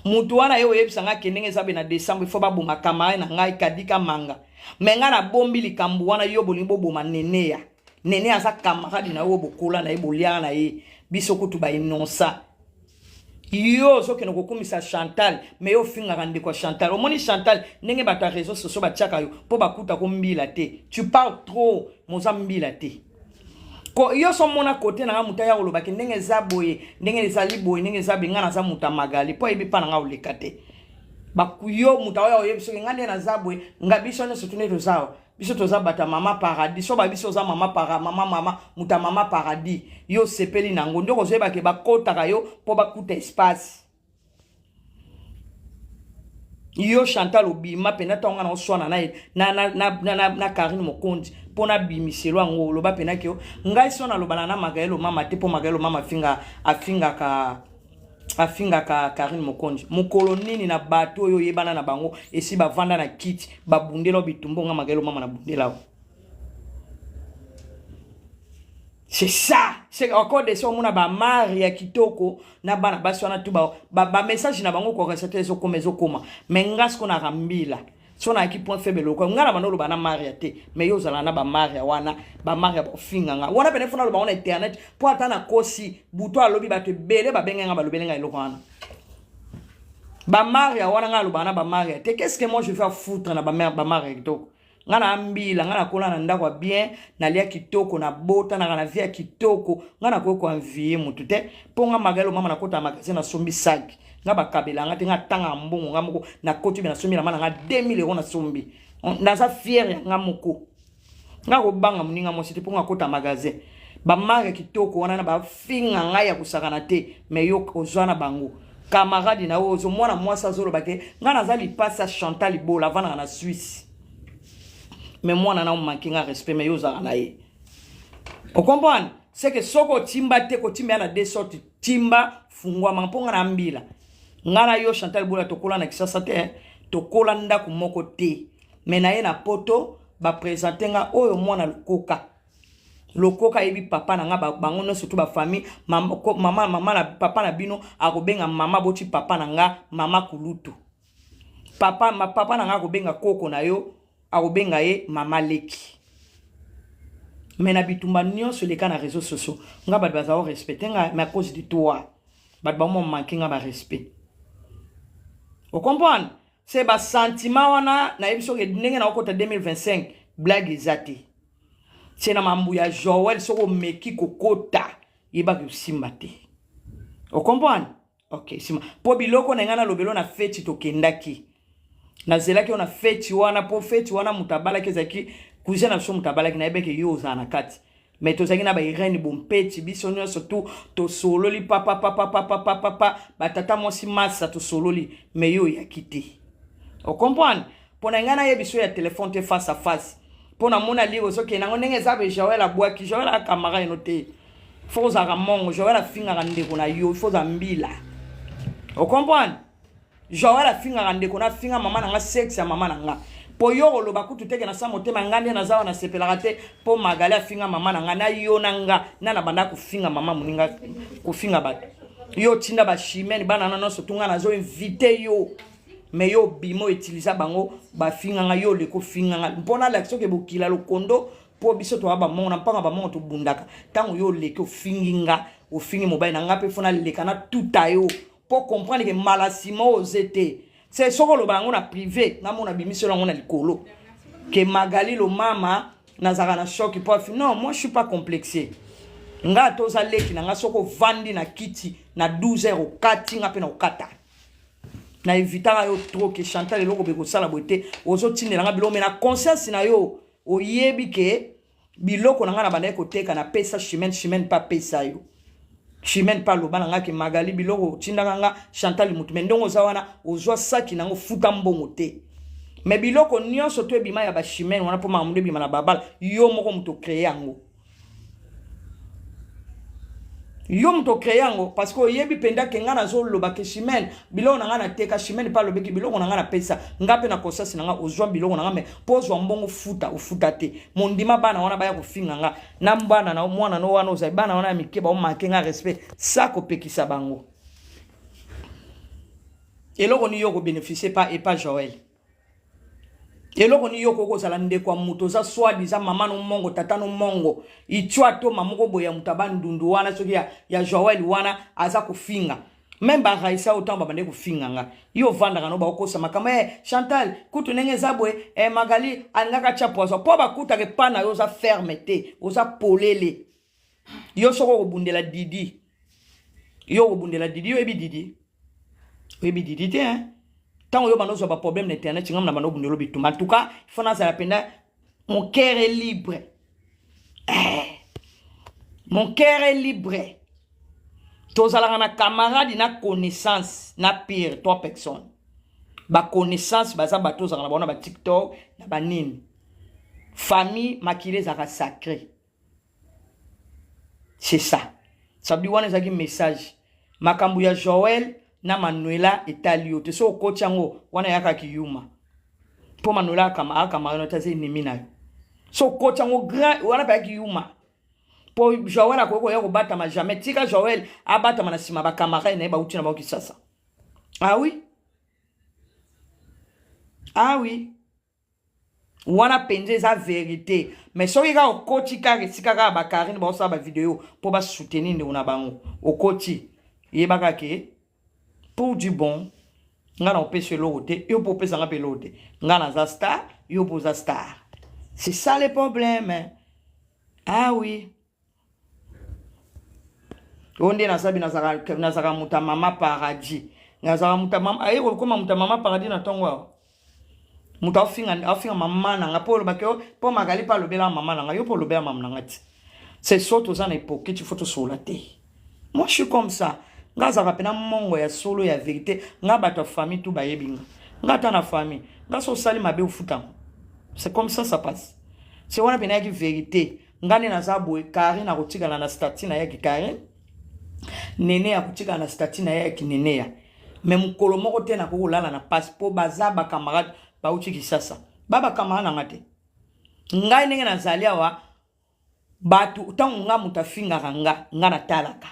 Motu wana ye oyebisa ngai ke ndenge eza be na décembre, il faut baboma camarade na ngai Kadika Manga, me ngai nabombi likambo wana. Yo bolingi boboma Neneya. Nene aza camarade na yo, bokola na ye, boliaka na ye, biso kutu bainonsa. Yo ozokende kokumisa Chantal, me yo ofingaka ndeko ya Chantal. Omoni Chantal ndenge bato ya réseau sociaux batiaka yo mpo bakuta ko mbila te. Tu parles trop, moza mbila te. Ko yo so mona kote na nga, moto aya kolobaki ndenge eza boye, ndenge ezali boye, ndenge eza boye. Nga naza moto ya Magali mpo ayebi mpa na nga oleka te. Yo moto oyo oyebi soki nga nde naza boye, nga biso nyonso tune toza awa, biso toza bato ya mama paradis. So babiso oza mama para mama mama moto ya mama paradis, yo osepeli nango nde okozoyebake bakotaka yo mpo bakuta espace. Yo Chantal, obima mpenza ntango nga na oswana na, na, na, na, na, na, na Karine Mokonzi mpo nabimiselo yango. Oloba mpena ke ngai so nalobana na Magaelo mama te, mpo Magaelo mama afinga, afingaka afingaka Karine Mokonzi. Mokolo nini na bato oyo oyebana na bango esi bavanda na kiti babundela bitumba nga Magaelo mama na bundela? C'est ça, c'est encore des omona bamari ya kitoko na bana basi wana tu bamessage ba na bango koresa te, ezokoma ezokoma. Me nga siko naka mbila so nayaki point faible loko nga na bando oloba na maria te, me yo ozala na bamaria wana, bamaria baofinga nga wana pene fona aloba ngo na internet mpo ata nakosi butu alobi bato ebele babenge nga, balobeli nga eloko wana. Bamaria wana, nga alobaka na bamaria te. Qu'est ce que moi je vais foutre na bamaria kitoko? Nga na mbila, nga nakola na ndako ya bien, nalia kitoko, nabotanaka na vie ya kitoko. Nga nakoki koenvier motu te, mpo nga Magalo mama nakota magasin, nasombi sac, nga bakabela nga te. Nga tangaka mbongo nga moko, nakoti be nasombi na ma na nga 2000 euro, nasombi, naza fier ya nga moko. Nga kobanga moninga mwasi te mpo nga kota magasin. Bamare kitoko wana na bafinga ngai ya kosakana te, me yo ozwa na bango camarade na yo ozo mwana mwasi azoloba ke ngai naza lipasi ya Chantal Ibola, avandaka na Suisse, me mwana na omanke nga respect, me yo ozalaka na ye. Ocomprendre, c'est que soki otimba te, kotimba ya na deux sortes. Timba fungwama mpo nga na mbila. Nga na yo Chantal Bola tokola na Kisasa te, tokola ndako moko te, me na ye na poto baprésente nga oyo mwana lokoka lokoka ayebi papa na nga. Bango nyonso tu bafamille mama, mama, mama na papa na bino akobenga mama boti papa na nga mama kulutu. Papa, ma, papa na nga akobenga koko na yo, akobenga ye mama leki. Me na bitumba nyonso eleka na réseau sociaux, nga bato baza korespecte nga, mais à cause de toi bato bango manke nga barespect. Ocomprendre, c'est basentiment wana. Nayebi soki ndenge naokota 2025, blague eza te. Tie na mambu ya Joel, soki omeki kokota, yebaki osimba te. Ocomprendre, ok, nsima mpo biloko na ngai nalobelo na feti tokendaki, nazelaki yo na feti wana, mpo feti wana moto abalaki ezalaki cousin na biso. Moto abalaki, nayebaki yo ozala na kati. Mais tozalaki na ba Irène Bompeti, biso nyonso tu tosololi papa papa papa papa papa, batata mwasi masa tosololi, mais yo oyaki te. Ocomprendre? Mpo na ngai nayebi so ya telefone te, face à face, mpo namona lire ozokende yango ndenge eza be. Joel abwaki, Joel akamara eno te. Fo ozalaka mongo, Joel afingaka ndeko na yo, fo ozala mbila. Ocomprendre? Joel afingaka ndeko na, afinga mama na nga, sexe ya mama na nga. Mpo yo koloba kutu teke na sa motema nga nde naza wana, nasepelaka te mpo Magali afinga mama na nga na yo na nga na na banda kofinga mama moninga, kofinga bato. Yo otinda bachimene bana na nyonso tunga, nazo invite yo, mais yo obima, outiliza bango, bafinganga yo, oleka ofinganga mpo nalakisa soki bokila lokondo. Mpo biso toya bamongo na mpanga, bamongo tobundaka. Ntango yo oleki ofingi nga, ofingi mobali na nga mpe, fo naleka na tuta yo mpo comprendre ke mbala nsima oyo oze te. Se soki oloba yango na privé, nga mona bimiselo yango na likolo ke Magali Lomama nazalaka na choc mpo afi. Non, moi je suis pas complexé. Nga toza leki na nga. Soki ovandi na kiti na 12 heures, okati nga mpe na okata. Na evitaka yo trop ke Chantal, eloko boye kosala boye te. Ozotindela nga biloko, mais na conscience na yo oyebi ke biloko na ngai na bandaki koteka, napesa Chimene, Chimene mpe apesa yo. Chimene mpe aloba na ngai ke Magali, biloko otindaka nga, Chantal mutu me ndongo oza wana, ozwa saki nango, futa mbongo te. Mais biloko nyonso to ebima ya bachimene wana, mpo makambo ebima na babala, yo moko moto ocrée yango, yo moto ocrée yango, parce que oyebi mpenza ke ngai nazoloba ke Chimene, biloko na ngai nateka. Chimene mpe alobeki biloko na ngai napesa nga mpe na kosasi na ngai, ozwa biloko na ngai, mais mpo ozwa mbongo, futa, ofuta te. Mondima bana wana baya kofinga nga na bana na mwana no wana, ozali bana wana ya mike, baomake nga respect sa kopekisa bango. Eloko ni yo kobénéficie pa epa Joel? Eloko ni yo koki kozala ndeko ya moto oza soi-disant mama no mongo, tata no mongo, itwa toma moko boye ya moto abandundu wana, soki ya Joel wana aza kofinga même baraisa oyo, ntango babandaki kofinga nga, yo ovandaka no, baokosa makambo. Chantal kutu ndenge eza boye, Magali alingaka tia poison mpo bakutaka epa na yo. Oza ferme te, oza polele. Yo soki okobundela Didi, yo okobundela Didi, yo oyebi Didi, oyebi Didi te, hein? Ntango yo banda ozwa baproblème na internet, ngam na banda obundela bitumba. En tout cas, il faut nazala mpenza, mon cœur est libre, mon cœur est libre. Tozalaka na camarade na connaissance na pire trois personnes. Baconnaissance baza bato ozalaka na bango na baTikTok na banini. Famille, makili ezalaka sacré, c'est ça. Ça veut dire wana ezalaki message. Makambo ya Joel na Manuela etali yo te. So okoti yango wana, eyakaki yuma mpo Manuela akamaka no te, aza ennemi na yo. So okoti yango grand wana mpe ayaki yuma mpo Joel akoki koya kobatama jamais. Tika Joel abatama na nsima bacamarade na ye bauti na bango Kisasa. Ah oui, ah oui, wana mpenza eza vérité. Mais soki kaka okoti kaka esika kaka bakarine baosala bavideo mpo basoutenir ndeko na bango, okoti, yebaka ke pour du bon nga na opesa eloko te, yo mpo opesanga mpe eloko te. Nga naza star, yo mpo oza star, c'est ça le problème. Ah oui, oyo nde nasabi, nazalaka moto ya mama Paradis, nazalaka moto ya mama. Aye kokóma moto ya mama Paradis na ntongo awa, moto aofinga mama na nga mpo olobaki, mpo Magali mpe alobela mama na nga, yo mpo olobela mama na nga ti. C'est so toza na époque, ti faut tosola te. Moi je suis comme ça, nga azalaka mpena mongo ya solo ya vérité. Nga bato ya famille tu bayebi nga, nga ata na famille nga so osali mabe, ofutango. C'est comme ça, ça passe. C'est wana mpena yaki vérité. Nga nde naza boye. Karine akotikala na statut na yaki Karine, Nene akotikala na statut na ye yaki Nene ya. Mais mokolo moko te nakoki kolala na pasi mpo baza bacamarade bauti Kisasa, ba bacamarade na nga te. Ngai ndenge nazali awa, bato ntango nga moto afingaka nga, nga natalaka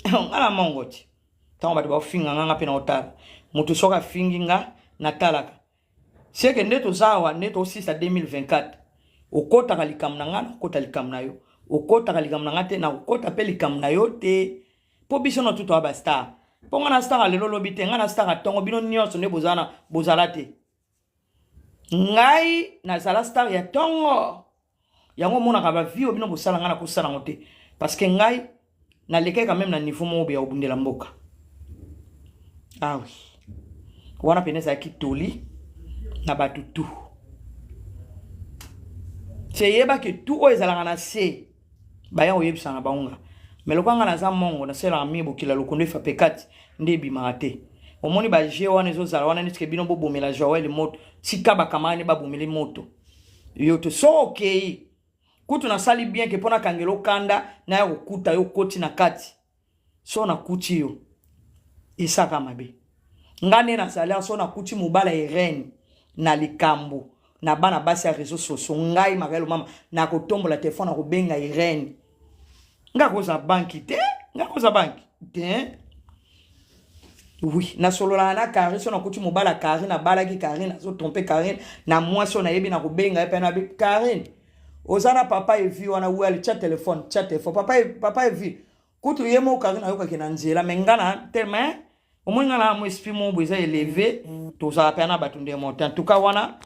nga na mongo ti. Ntango bato baofinga nga, nga mpe naotala. Moto soki afingi nga, natalaka seke nde toza awa, nde tosisa 2024. Okɔtaka likambo na nga, nakokɔta likambo na yo. Okɔtaka likambo na nga te, nakokɔta mpe likambo na yo te. Mpo biso na tutu ya bastar, mpo nga na star lelo, olobi te nga na star ntongo. Bino nyonso nde bozala, bozala te. Ngai nazala star ya ntongo. Yango omonaka bavie oyo bino bosala, ngai nakosala yango te, parce que ngai nalekaki quand même na niveau moko boya kobundela mboka. Ah oui, wana pene ezalaki toli na bato tu. Se yeba ke tout oyo ezalaka na se baya koyebisa na bango nga. Mais lokola nga naza mongo nasalelaka mingi bokila lokondo efa pekati nde ebimaka te. Omoni ba jeu wana ezozala wana neti ke bino bobomela Joël moto tika ba camarade babomeli moto. Yo te so okei kutu nasali bien ke mpo nakangela okanda naya kokuta yo okoti na kati so nakuti yo esaka mabe nga nde nazali awa so nakuti mobala Irene na likambo na bana basi ya réseau sociaux ngai Marielo mama nakotombola telefone nakobenga Irene nga koza banki te nga koza banki te oui nasololaka na Karine so nakuti mobala Karine abalaki Karine azotrompe Karine na mwasi oyo nayebi nakobenga ye mpe nabi Karine oza na papa Evi wana wele tia telefone tia telefone papa, papa Evi kutu ye moko Karine ayokaki na nzela me nga na tellement omoni nga na mo esprit moko boye eza eleve tozala mpe na bato nde mote en tout cas wana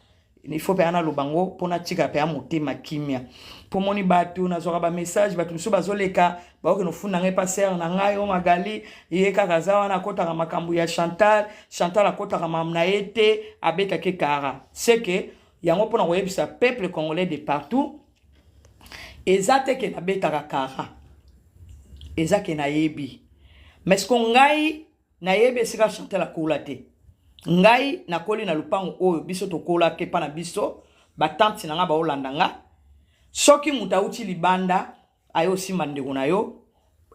il faut mpe naloba ngo mpo natika mpe ya motema kimia mpo moni bato nazwaka bamessage bato mosusu bazoleka baoke nofunda ngai pa sere na ngai o magali ye kaka aza wana akotaka makambo ya chantal chantal akotaka makambo na ye te abetaki kara seke yango mpo na koyebisa peuple congolais de partout eza te ke nabetaka kara eza ke nayebi mais siko ngai nayebi esika chantal akola te ngai nakoli na lupango oyo biso tokolaki epa na biso batante na ngai baolanda nga soki moto auti libanda aye osimba ndeko na yo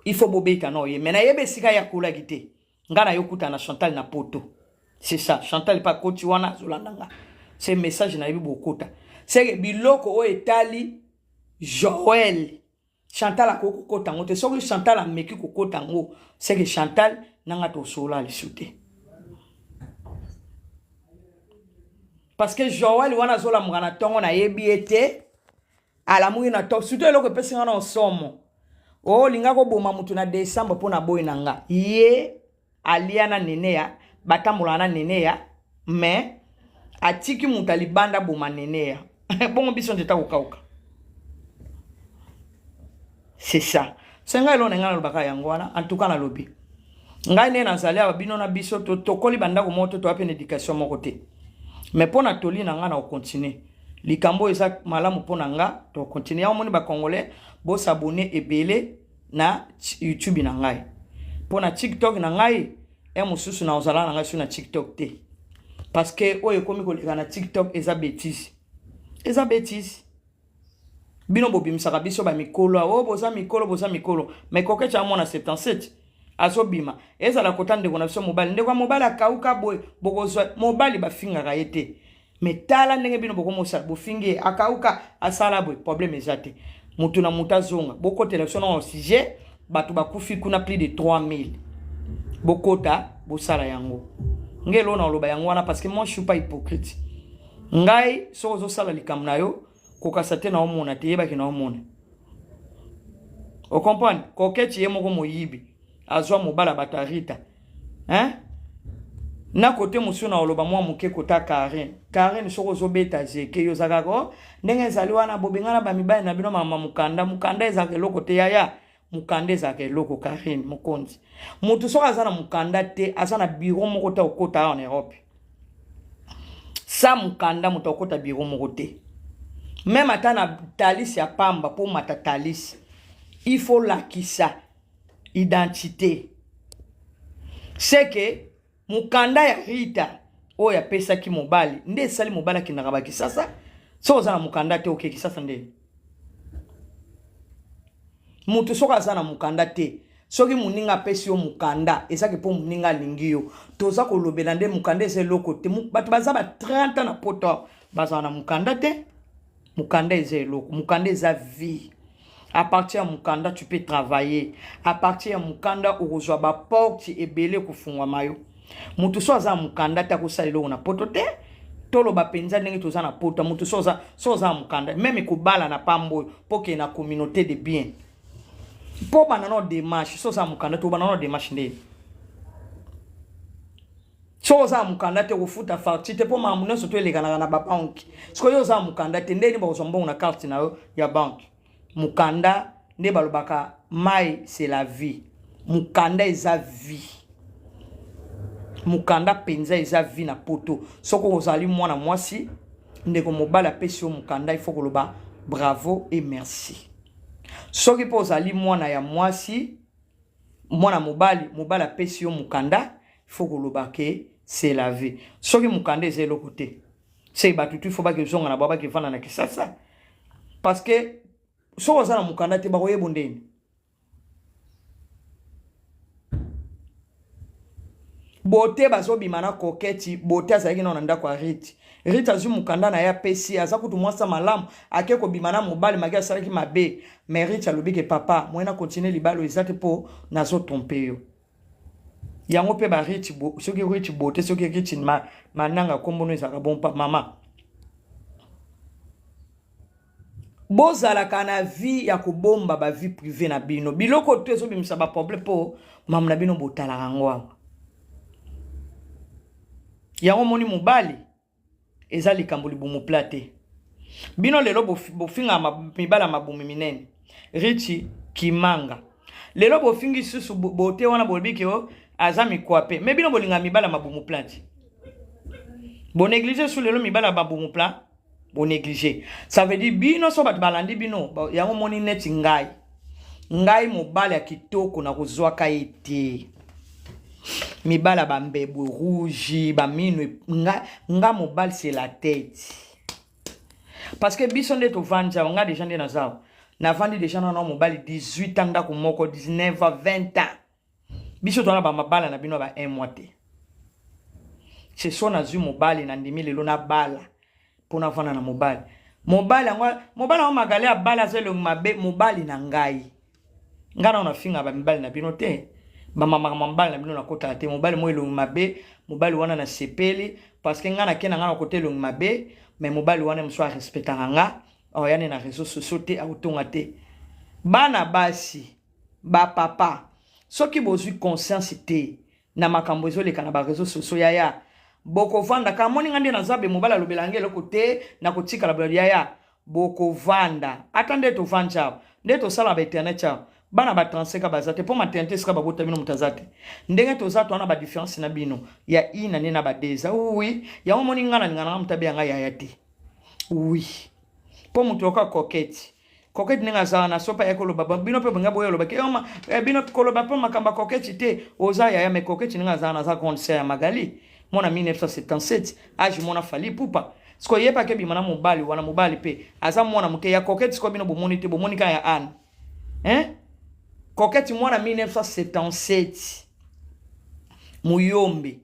il faut bobeta na oye mais nayebi esika ye akolaki te nga na yo kuta na Chantal na poto c'est ça Chantal pa koti wana azolanda nga c'est message nayebi bokota c'est que biloko oyo etali Joël Chantal akoki kokota yango te soki Chantal ameki kokota yango c'est que Chantal nanga tosolola lisu te parce que Joël wana azolamuka na ntongo nayebi ye te alamuki na to surtout eloko epesi nga na osomo olinga koboma motu na décembre mpo na boyi na nga ye alia na neneya batambolaka na neneya mais atiki moto ya libanda boma neneya bongo biso nzeta kokauka c'est ça se ngai eloko na ngai nalobaka yango wana en tout cas nalobi ngai nde nazali awa bino na biso tokoli bandako moko te toya mpe na éducation moko te mais mpo na toli na ngai na kocontinue likambo oyo eza malamu mpo na nga tokontinue yango moni bacongolais bosabone ebele na youtube na ngai mpo na tiktok na ngai e mosusu na ozala na ngai su na tiktok te parce que oyo ekomi koleka na tiktok eza betise eza betise bino bobimisaka biso bamikolo o oh, boza mikolo boza mikolo mais kokecha amona 77 azobima ezala kota ndeko na biso mobali ndeko ya mobali akauka boye bokozwa mobali bafingaka ye te mais tala ndenge bino bokomosala bofingi ye akauka asala boye problème eza te motu na motu azonga bokotela biso na sujet bato bakufi kuna plus de 3000 bokota bosala yango nge eloko na oloba yango wana parce que moi je suis pas hypocrite ngai soki ozosala likambo na yo kokasa te na omona te yebaki na omona ocomprendre koketi ye moko moyibi azwa mobala bato ya rita hein na kote mosusu na oloba mwa moke kota Karine Karine soki ozobeta zeke yo oza kaka oh, ndenge ezali wana bobengana bamibali na bino mama mokanda mokanda ezalaka eloko te yaya mokanda ezalaka eloko Karine mokonzi moto soki aza na mokanda te aza na biro moko te okota awa na Europe sa mokanda moto akota biro moko te meme ata na talisi ya pamba mpo mata talisi il faut lakisa identité c'est que mokanda ya Rita oyo apesaki mobali nde esali mobali akendaka bakisasa soki oza na mokanda te oke kisasa nde moto soki aza na mokanda te soki moninga apesi yo mokanda ezaki mpo moninga alingi yo toza kolobela nde mokanda eza eloko te bato baza ba 30 ans na poto bazala na mokanda te mokanda eza eloko mokanda eza vie à partir ya mokanda tu peux travailler à partir ya mokanda okozwa baporte ebele kofungwama yo moto so aza na mokanda te akosala eloko na poto te toloba mpenza ndenge toza na poto moto so oza so oza na mokanda meme kobala na pamba oyo mpo okende na communauté de bien mpo obanda nao démarche so oza na mokanda te obanda nao démarche nde soki oza na mokanda te okofuta facture te mpo makambo nyonso to elekanaka na babanke sikoyo yo oza na mokanda te ndeni bakozwa mbongo na carte na yo ya banke mokanda nde balobaka mai c'est la vie mokanda eza vie mokanda mpenza eza vie na poto soki ozali mwana mwasi ndeko mobali apesi yo mokanda ifo koloba Bravo et merci. Soki mpe ozali mwana ya mwasi, mwana mobali, mobali apesi yo mokanda, faut koloba ke c'est la vie. Soki mokanda eza eloko te, se bato tu faut bakezonga na bango, bakevanda na Kisasa, parce que soki oza na mokanda te, bakoyeba ndeni. Bote bazobima na Koketi. Bote azalaki nao na ndako ya Rite. Rite azwi mokanda na ye, apesi. Aza kutu mwasi malamu, ake kobima na mobali maki asalaki mabe. Mais Rite alobi ke papa moye na continue libala eza te mpo nazotrompe yo. Yango mpe barite, soki Rite Bote, soki Rite Mananga, nkombono ezalaka bon pa mama. Bozalaka na vie ya kobomba bavie privée na bino. Biloko to ezobimisa baproblème mpo mamu na bino botalaka yango awa. Yango omoni, mobali eza likambo libumu plat te. Bino lelo bofingaka mibali ya mabumu minene, Richi Kimanga. Lelo bofingi susu Bote wana, bolobi ke o aza mikwape. Me bino bolingaka mibali ya mabumu plat te, bonéglige su. Lelo mibali ya mabumu plat bonéglige, ça veut dire bino so bato balandi bino. Yango moni neti ngai, ngai mobali ya kitoko nakozwaka ye te. Mibali ya bambebwe rouge, bamino, nga, nga mobali c'est la tête, parce que biso nde tovandi awa. Nga déjà nde naza awa, navandi déjà nano mobali 18 ans, ndako moko 19 ans, 20 ans. Biso towana bamabala na bino ba un mois te. C'est so nazwi mobali, nandimi lelo nabala mpo navanda na mobali. Mobali yango, mobali yango Magali abala, aza elongi mabe. Mobali na ngai, ngai nao nafinga bamibali na bino te, bamamaka mobali na bino nakotaka te. Mobali mo elongi mabe, mobali wana nasepeli parce que ngai nake na ngai na kota elongi mabe, mais mobali wana mosu arespectaka nga. Aoya ne na réseau sociaux te, akotonga te. Bana basi, bapapa, soki bozwi conscience te na makambo ezoleka na baréseau sociaux, yaya, bokovanda ka moni nga nde naza be. Mobali alobela nge eloko te, nakotikala boye. Yaya, bokovanda ata nde tovandi awa, nde tosala ba internet awa. Bana ba 35 baza te mpo maternité esika babota bino, moto aza te. Ndenge toza, towana badifférence na bino ya ina nde na badeza. Oui, yango moni nga nalinga nanga moto abeyanga yaya te. Oui, mpo moto oka Koketi, Koketi ndenge aza wana, so mpe aye koloba, bino mpe bonga boye olobaki bino koloba mpo makambo ya Koketi te, oza yaya. Mais Koketi ndenge aza wana, aza grande sœur ya Magali, mwana 1977, age mwana Fally Ipupa. Sikoyo yebaki ebima na mobali wana, mobali mpe aza mwana moke ya Koketi. Sikoyo bino bomoni te, bomoni kaka ya Anne, hein? Koketi mwana 1977, muyombe.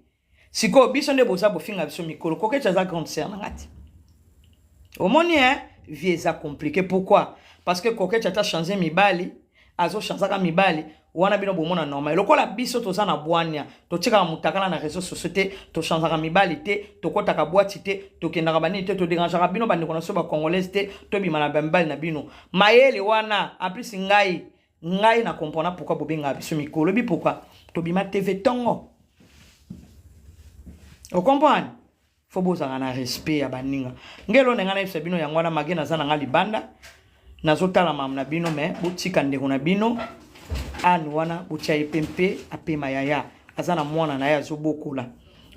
Sikoyo biso nde boza bofinga biso mikolo. Koketi aza grande sœur na nga te. Omoni, hein, vie eza compliqué. Pourquoi? Parce que Koketi ata change mibali, azochangeaka mibali wana, bino bomona normal. Lokola biso toza na bwania, totikaka motakala na réseau sociaux te, tochangeaka mibali te, tokɔtaka boîte te, tokendaka banini te, todérangeaka bino bandeko na biso bacongolaise te, tobima na bamibali na bino. Mayele wana. En plus ngai, ngai na comprendre pourquoi bobengaka biso mikolo. Bi pourquoi tobima TV ntongo, ocomprendre? Faut bozala na respect ya baninga. Ngelo na ngai nayebisa bino yango wana. Mage naza na ngai libanda, nazotala mamu na bino, me botika ndeko na bino Ane wana, botia ye mpe mpe apema. Yaya aza na mwana na ye azobokola.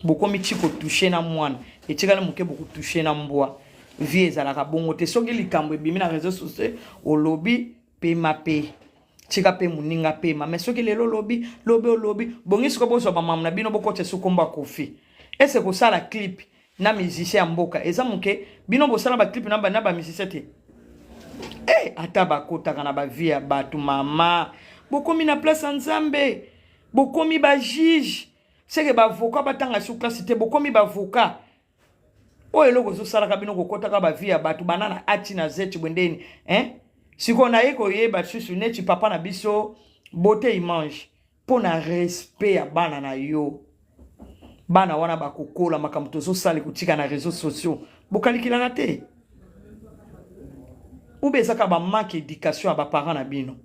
Bokomi ti kotouche na mwana, etikali moke bokotouche na mbwa. Vie ezalaka bongo te. Soki likambo ebimi na réseau sociaux, olobi, pema mpe tika mpe moninga pema. Mais soki lelo olobi, lobi olobi, bongi sikoyo bozwa bamamu na bino, bokotisa esu kombo ya Kofi. Ese kosala clip na musicien ya mboka eza moke. Bino bosala baclip na bamusicien te. E ata bakotaka na bavie ya bato, mama, bokomi na place ya Nzambe, bokomi bajuge, seke baavocat batanga su classe te, bokomi baavocat. Oyo eloko ezosalaka bino kokɔtaka bavie ya bato bana na ati na zeti bwe ndeni, hein? Sikoyo naye koyeba susu neti papa na biso Bote Image, mpo na respect ya bana na yo. Bana wana bakokola, makambo tozosala ekotika na réseaux sociaux, bokalikilaka te. Ube ezaka bamanque éducation ya baparent na bino.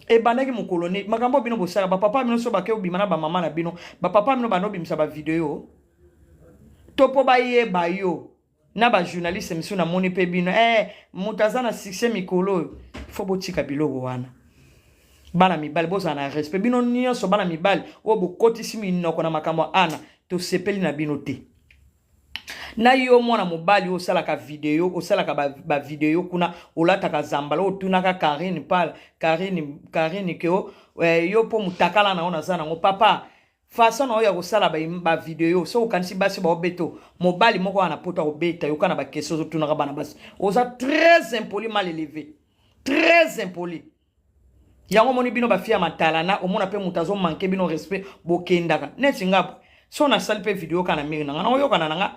Ebandaki mokolo ne makambo bino bosala, bapapa bino so bake obima na bamama na bino, bapapa bino banda obimisa bavideo to mpo bayeba yo na bajournaliste misusu. Namoni mpe bino, moto aza na succès mikolo oyo, faut botika biloko wana. Bana mibali, bozala na respect. Bino nyonso bana mibali oyo bokotisi minoko na makambo ya Ana, tosepeli na bino te. Na yo mwana mobali oyo osalaka video, osalaka ba video kuna, olataka zambala, otunaka Karine pal Karine, Karine ke eh, yo mpo mutakala na yo naza nango papa façon na oyo ya kosala ba, ba video. Soki okanisi basi baobeta, mobali moko wana poto akobeta yoka na baquestion ozotunaka bana basi. Oza très impoli, mal élevé, très impoli. Yango omoni bino bafille ya matalana, omona mpe moto azomanquer bino respect, bokendaka neti nga. So nasali mpe video kaka na mingi na nga, nakoyokana na nga.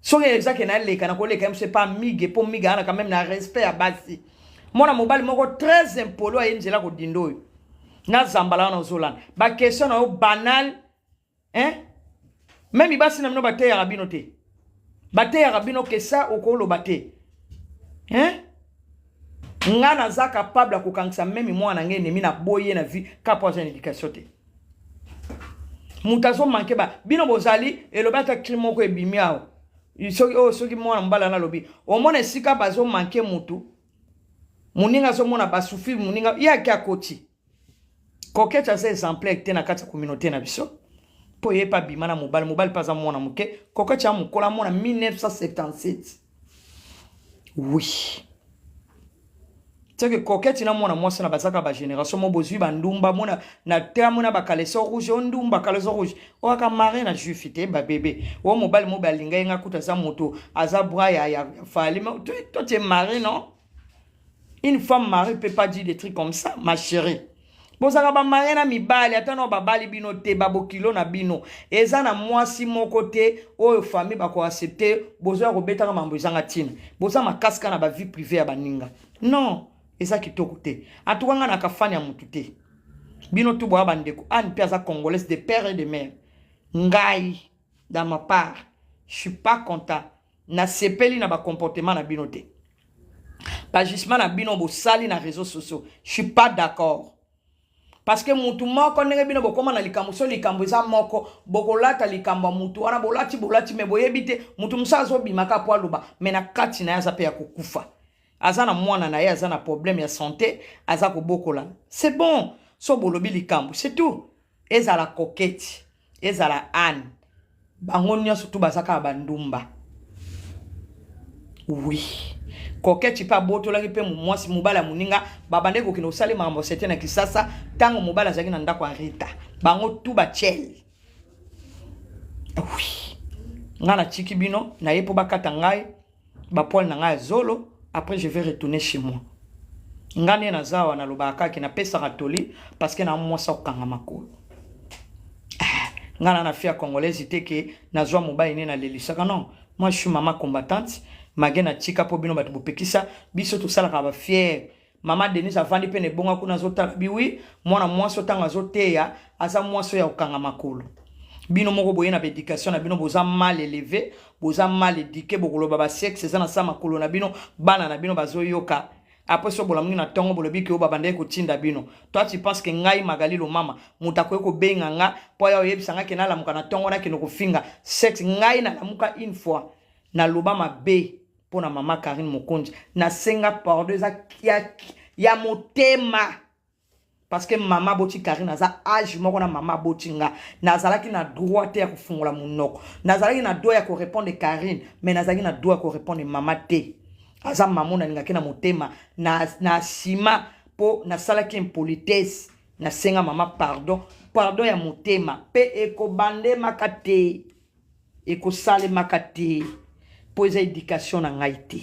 Soki ezake naleka, nakoleka ye pa mige, mpo mige ana quand même na respect ya basi. Mwana mobali moko très impoli, aye nzela kodinda oyo na zambala wana, ozolanda baquestion na yo banal, hein? Même basi na bino bateyaka bino te, bateyaka bino ke sa okoloba te, hein? Nga naza capable ya kokangisa même mwana ngai ennemi na boye na vie ka po aza na éducation te. Moto azomanquer ba bino bozali elobi ata cri moko ebimi awa. Soki oyo, soki mwana mobali wana alobi, omona esika bazomanquer motu, moninga azomona basouffrir, moninga ye ake akoti. Kokete aza exemplaire te na kati ya communauté na biso, mpo ye mpe abima na mobali. Mobali mpe aza mwana moke. Kokete ya mokolo amona 1977. Oui, seke Koketi na mwana mwasi na bazaka bagénération mo bozwi bandumba mona na te, amona bacaleçon rouge, o ndumba caleçon rouge oyaka mari na juif te, babebe o mobali mo balinga ye. Nga kuta aza moto aza bra ya Fally. Toi, tu es marié, non? Une femme mariée peut pas dire des trucs comme ça, ma chérie. Bozalaka bamariés na mibali, ata na babali bino te, babokilo na bino eza na mwasi moko te oyo famille bakoaccepter. Bozoya kobetaka mambo ezanga ntina, boza makasi kaka na bavie privée ya baninga. Non, eza kitoko te. Atuka nga na kafani ya motu te. Bino tu boya bandeko. Anne mpe aza congolaise de père et de mère. Ngai, dans ma part, je suis pas content, nasepeli na bacomportement na bino te, baagissement na bino bosali na réseaux sociaux. Je suis pas d'accord, parce que mutu moko ndenge bino bokóma na likambo, so likambo eza moko, bokolata likambo ya mutu wana. Bolati, bolati, mais boyebi te mutu mosusu azobimaka po aloba, mais na kati na ye aza mpe ya kokufa. Aza na mwana na ye, aza na problème ya santé, aza kobokola. C'est bon, so bolobi likambo, c'est tout. Ezala Koketi, ezala Anne, bango nyonso tu baza kaka bandumba. Oui, Koketi mpe abotolaki mpe mwasi mobali ya moninga. Babandaki kokende kosala makambo sete na Kisasa ntango mobali azalaki na ndako ya Rita. Bango tu batiele. Oui, ngai natiki bino naye mpo bakata ngai bapoils na ngai ya zolo. Après, je vais retourner chez moi. Ngai nde naza awa, nalobaka kaka, napesaka toli, parce que na mwasi akokanga makolo. Ngai na fille ya congolaise te ke nazwa mobali nde nalelisaka. Non, moi, je suis mama combattante. Mage natika mpo bino bato bopekisa biso, tosalaka bafière. Mama Denise avandi mpe na ebonga kuna, azotala biwi mwana mwasi otango azoteya, aza mwasi oyo ya kokanga makolo. Bino moko boye na baéducation na bino, boza mal élevé, boza mal éduqué. Bokoloba basexe eza na sa makolo na bino, bana na bino bazoyoka. Après, so bolamuki na ntongo, bolobi ke oyo babandaki kotinda bino. Toi, tu penses ke ngai Magali Lomama, moto akoki kobenga nga mpo aya oyebisa nga ke nalamuka na ntongo nakende kofinga sexe? Ngai nalamuka une fois, naloba mabe mpo na mama Karine Mokonzi, nasenga pardon, eza ya motema, parce que mama aboti Karine aza age moko na mama aboti nga. Nazalaki na droit te ya kofungola monoko, nazalaki na droit ya korépondre Karine, mais nazalaki na droit ya korépondre mama te. Aza mama nalingaki na motema na nsima mpo nasalaki impolitesse. Nasenga mama pardon, pardon ya motema mpe ekobandemaka te, ekosalemaka te, mpo eza éducation na ngai te.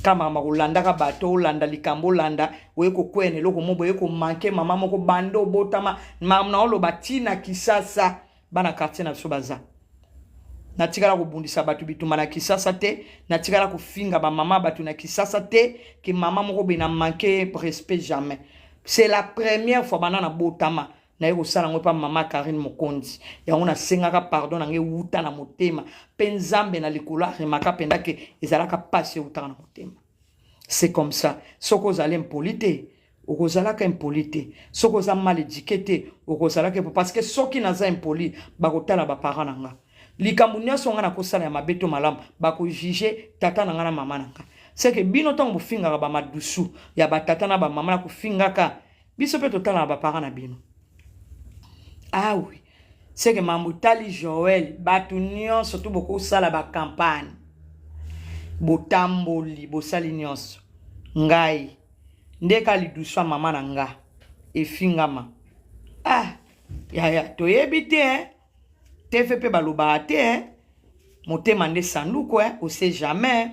Kama kolandaka bato, olanda likambo, olanda, oye kokwea na eloko mo boye, komanquer mama moko banda obotama. Makambo na oloba ntina Kisasa, bana quartier na biso baza. Natikala kobundisa bato bitumba na Kisasa te, natikala kofinga bamama bato na Kisasa te ke mama moko boye na manque respect, jamais. C'est la première fois banda nabotama naye kosala yango epa mama Karine Mokonzi. Yango nasengaka pardon na ngai ewuta na motema, mpe Nzambe na likolo aremaka mpenza ke ezalaka mpasi ewutaka na motema. C'est comme ça. Soki ozali impoli te, okozalaka impoli te. Soki oza mal éduqué te, okozalaka, parce que soki naza impoli, bakotala baparent na nga. Likambo nyonso nga nakosala ya mabe to malamu, bakojuger tata na nga na mama na nga. Seke bino ntango bofingaka bamadusu ya batata na bamama na kofingaka biso, mpe totalaka baparent na bino. Ah oui. Seke mambo etali Joël, bato nyonso to bokosala ba campagne, botamboli, bosali nyonso. Ngai nde ka lidusu ya mama na nga efingama. Ah, yaya toyebi te hein? TV pe balobaka te hein? Motema nde sanduku hein? On sait jamais.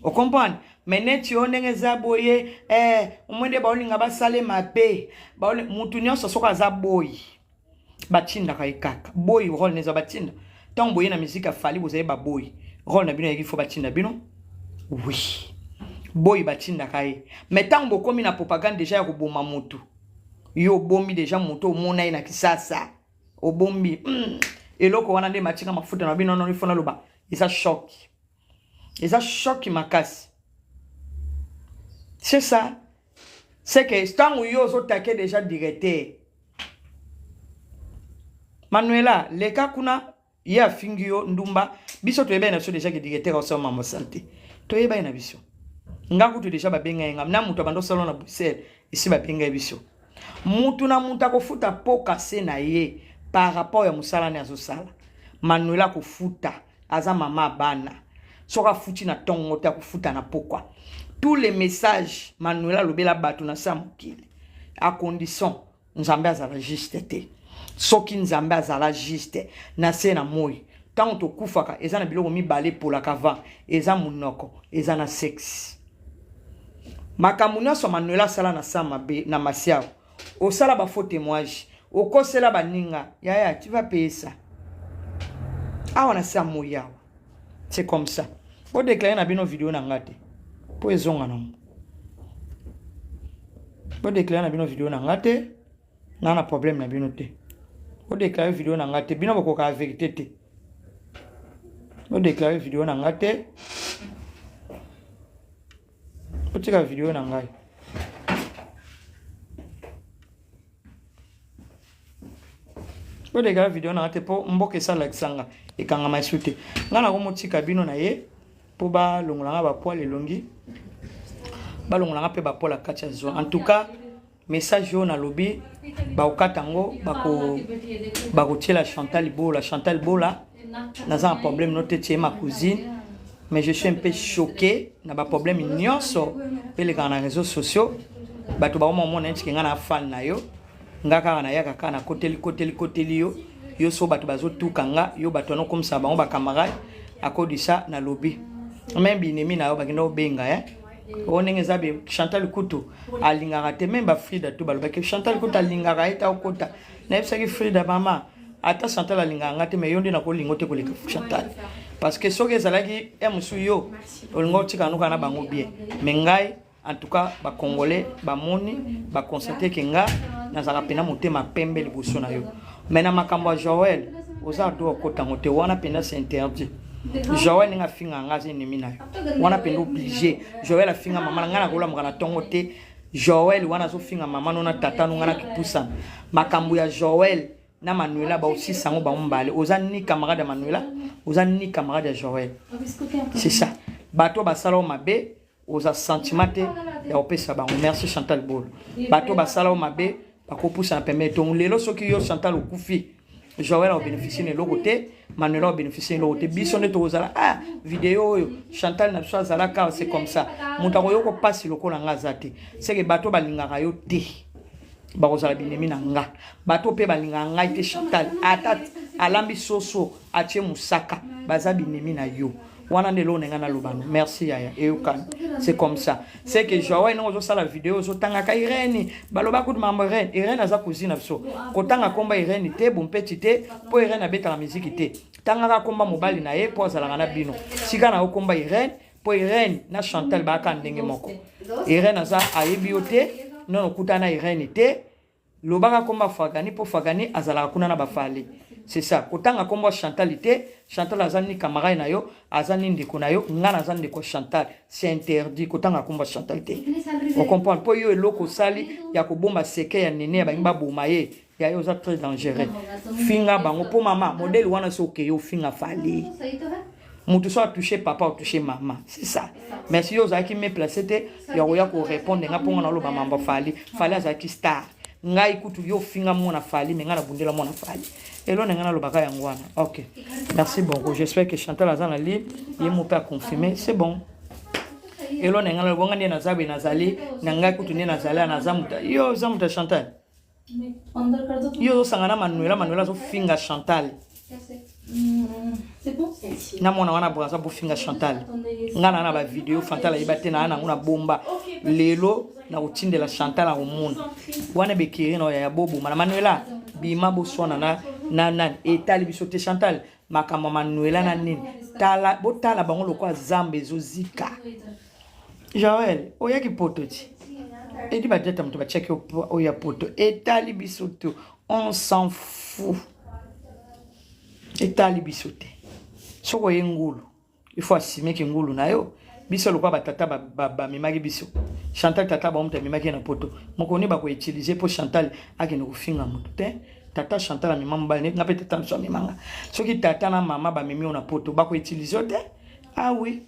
O comprendre? Mais neti yo ndenge eza boye eh, omoi nde baolinga basale mabe. Mutu nyonso soki aza boyi batindaka ye kaka boyi role neza batinda ntango boye na miziki ya fali bozali baboyi role na bino eyaki fo batinda bino oui boyi batindaka ye mais ntango bokomi na propagande deja ya koboma motu yo obomi deja motu omona ye na kisasa obombi eloko wana nde matinga mafuta na bino nono ifo naloba eza choc eza choc makasi c'est ça. C'est que ntango yo ozotake déjà directeur Manuela leka kuna ye afingi yo ndumba biso toyebani na biso déjà ke directeur osala mambo sale te toyebani na biso nga kutu déjà babenga ye nga na moto abanda osala na Bruxelles esi babenga ye biso mutu na mutu akofuta po kase na ye par rapport ya mosala ne azosala. Manuela akofuta aza mama bana soki afuti na ntongo te akofuta na pokwa. Tous les messages Manuela alobela bato na sa mokili à condition Nzambe azala juste te. Soki Nzambe azala juste na se na moi ntango tokufaka eza na biloko mibale epolaka va eza monoko eza na sexe. Makambo nyonso Manuela asala na sa mabe na masiao osala ba faux témoignage okosela baninga yaya tu vas payer ça awa na sa moi awa c'est comme ça. Bo déclarer na bino video na nga te po ezonga nango. Bo déclarer na bino video na nga te na na problème na bino te. Bo déclarer video na nga te bino bokoka vérité te. Bo déclarer video na nga te. Botika video na ngai. Bo déclarer video na nga te po mboka esalakisa nga ekangama esu te. Nga nakomotika bino na ye po balongola nga ba poil elongi. Balongola nga pe ba poil kati ya zwa. En tout cas, message oyo nalobi bakokata yango bakotiela Chantal Bola. Chantal Bola naza na problème no te, tu es ma cousine, mais je suis un peu choqué na ba problème nyonso elekaka na réseaux sociaux. Bato bakoma omona neti ke nga na fan na yo, nga kaka nayaka kaka na koteli koteli koteli yo yo so bato bazotuka nga yo bato wana okomisa bango ba camarade akodisa nalobi même binemi na yo bakenda kobenga eh? Oyo ndenge eza be Chantal kutu alingaka te même ba Frida to balobaki Chantal kutu alingaka ye ta okota. Nayebisaki Frida mama ata Chantal alingaka nga te mais yo nde nakolinga te koleka Chantal parce que soki ezalaki ya mosusu yo olinga otika noka na bango bien mais ngai en tout cas ba congolais bamoni ba constater ke nga nazalaka pena motema pembe liboso na yo mais na makambo ya Joël oza do okotango te wana pena c'est interdit. Joël ndenge afinga nga aza ennemi na yo wana pena obligé. Joël afinga mama na ngai nakolamuka na ntongo te. Joël wana azofinga mama no na tata no ngai nakipusana makambo ya Joël na Manuela baosisa yango bango mbale. Oza ni camarade ya Manuela, oza ni camarade ya Joël, c'est ça. Bato basala oyo mabe oza sentiment te ya kopesa bango merci. Chantal Bolo bato basala oyo mabe bakopusana pembeni tongo lelo. Soki yo Chantal okufi, Joël akobénéficie na eloko te, Manuela akobénéficie na eloko te. Biso nde tokozala ah video oyo Chantal na biso azalaka, c'est comme ça. Moto akoyoka mpasi lokola nga aza te. Seke bato balingaka yo te bakozala binemi na nga. Bato mpe balingaka ngai te. Chantal ata alambi soso atie mosaka, baza binemi na yo wana nde eloko na ngai naloba no. Merci yaya, eyokani, c'est comme ça. C'est que Joël ndenge ozosala video ozotangaka Irene, baloba kutu mambo Irene. Irene aza cousine na biso. Kotanga komba Irene te, bompeti te mpo Irene abetaka miziki te. Tangaka komba mobali na ye mpo azalaka na bino. Sika na yo komba Irene mpo Irene na Chantal bayaka ndenge moko. Irene aza ayebi yo te, nono okutana na Irene te. Lobaka komba Fagani mpo Fagani azalaka kuna na bafali, c'est ça. Kotanga kombo ya Chantal te. Chantal aza ni camarade na yo, aza ni ndeko na yo. Nga naza ndeko ya Chantal, c'est interdit kotanga kombo ya Chantal te. Ocomprendre? Mpo yo eloko osali ya kobomba seke ya nene ya bangi baboma ye ya yo oza très dangereux. Finga bango mpo mama modele wana so okeye ofinga fali moto so atouche papa, otouche mama, c'est ça. Merci. Yo ozalaki mieux placé te ya koya korépondre nga mponga naloba mambo fali. Fali azalaki star. Ngai kutu yo finga mwana Fally mais ngai nabundela mwana Fally. Elo na ngai nalobaka yango wana. OK. Merci beaucoup. J'espère que Chantal aza na ligne, ye mo pe a confirmer, c'est bon. Elo na ngai naloba ngai nde naza boye nazali na ngai kutu nde nazali naza moto yo oza moto ya Chantal. Yo ozosanga na Manuela, Manuela azofinga Chantal. Na mwana wana Brazza bofinga Chantal. Nga na na ba video Chantal ayeba te na nango na bomba. Lelo na kotindela Chantal akomona. Wana bekeri na ya boboma na Manuela bima boswana na na nani etali biso te Chantal makambo ya Manuela na nini tala botala bango lokola zamba ezozika. Joël oyaki poto ti edi badiata moto batiaki oyo ya poto etali biso te on s'en fout etali biso te soki oye ngulu il faut assumer ke ngulu na yo biso lokola batata bamemaki biso Chantal tata bango moto amemaki ye na poto mokolo nini bakoutilize mpo Chantal akende kofinga moto te tata Chantal amema mobali nga mpe tata mosusu amemanga soki tata na mama bamemi yo na poto bakoutilize yo te ah oui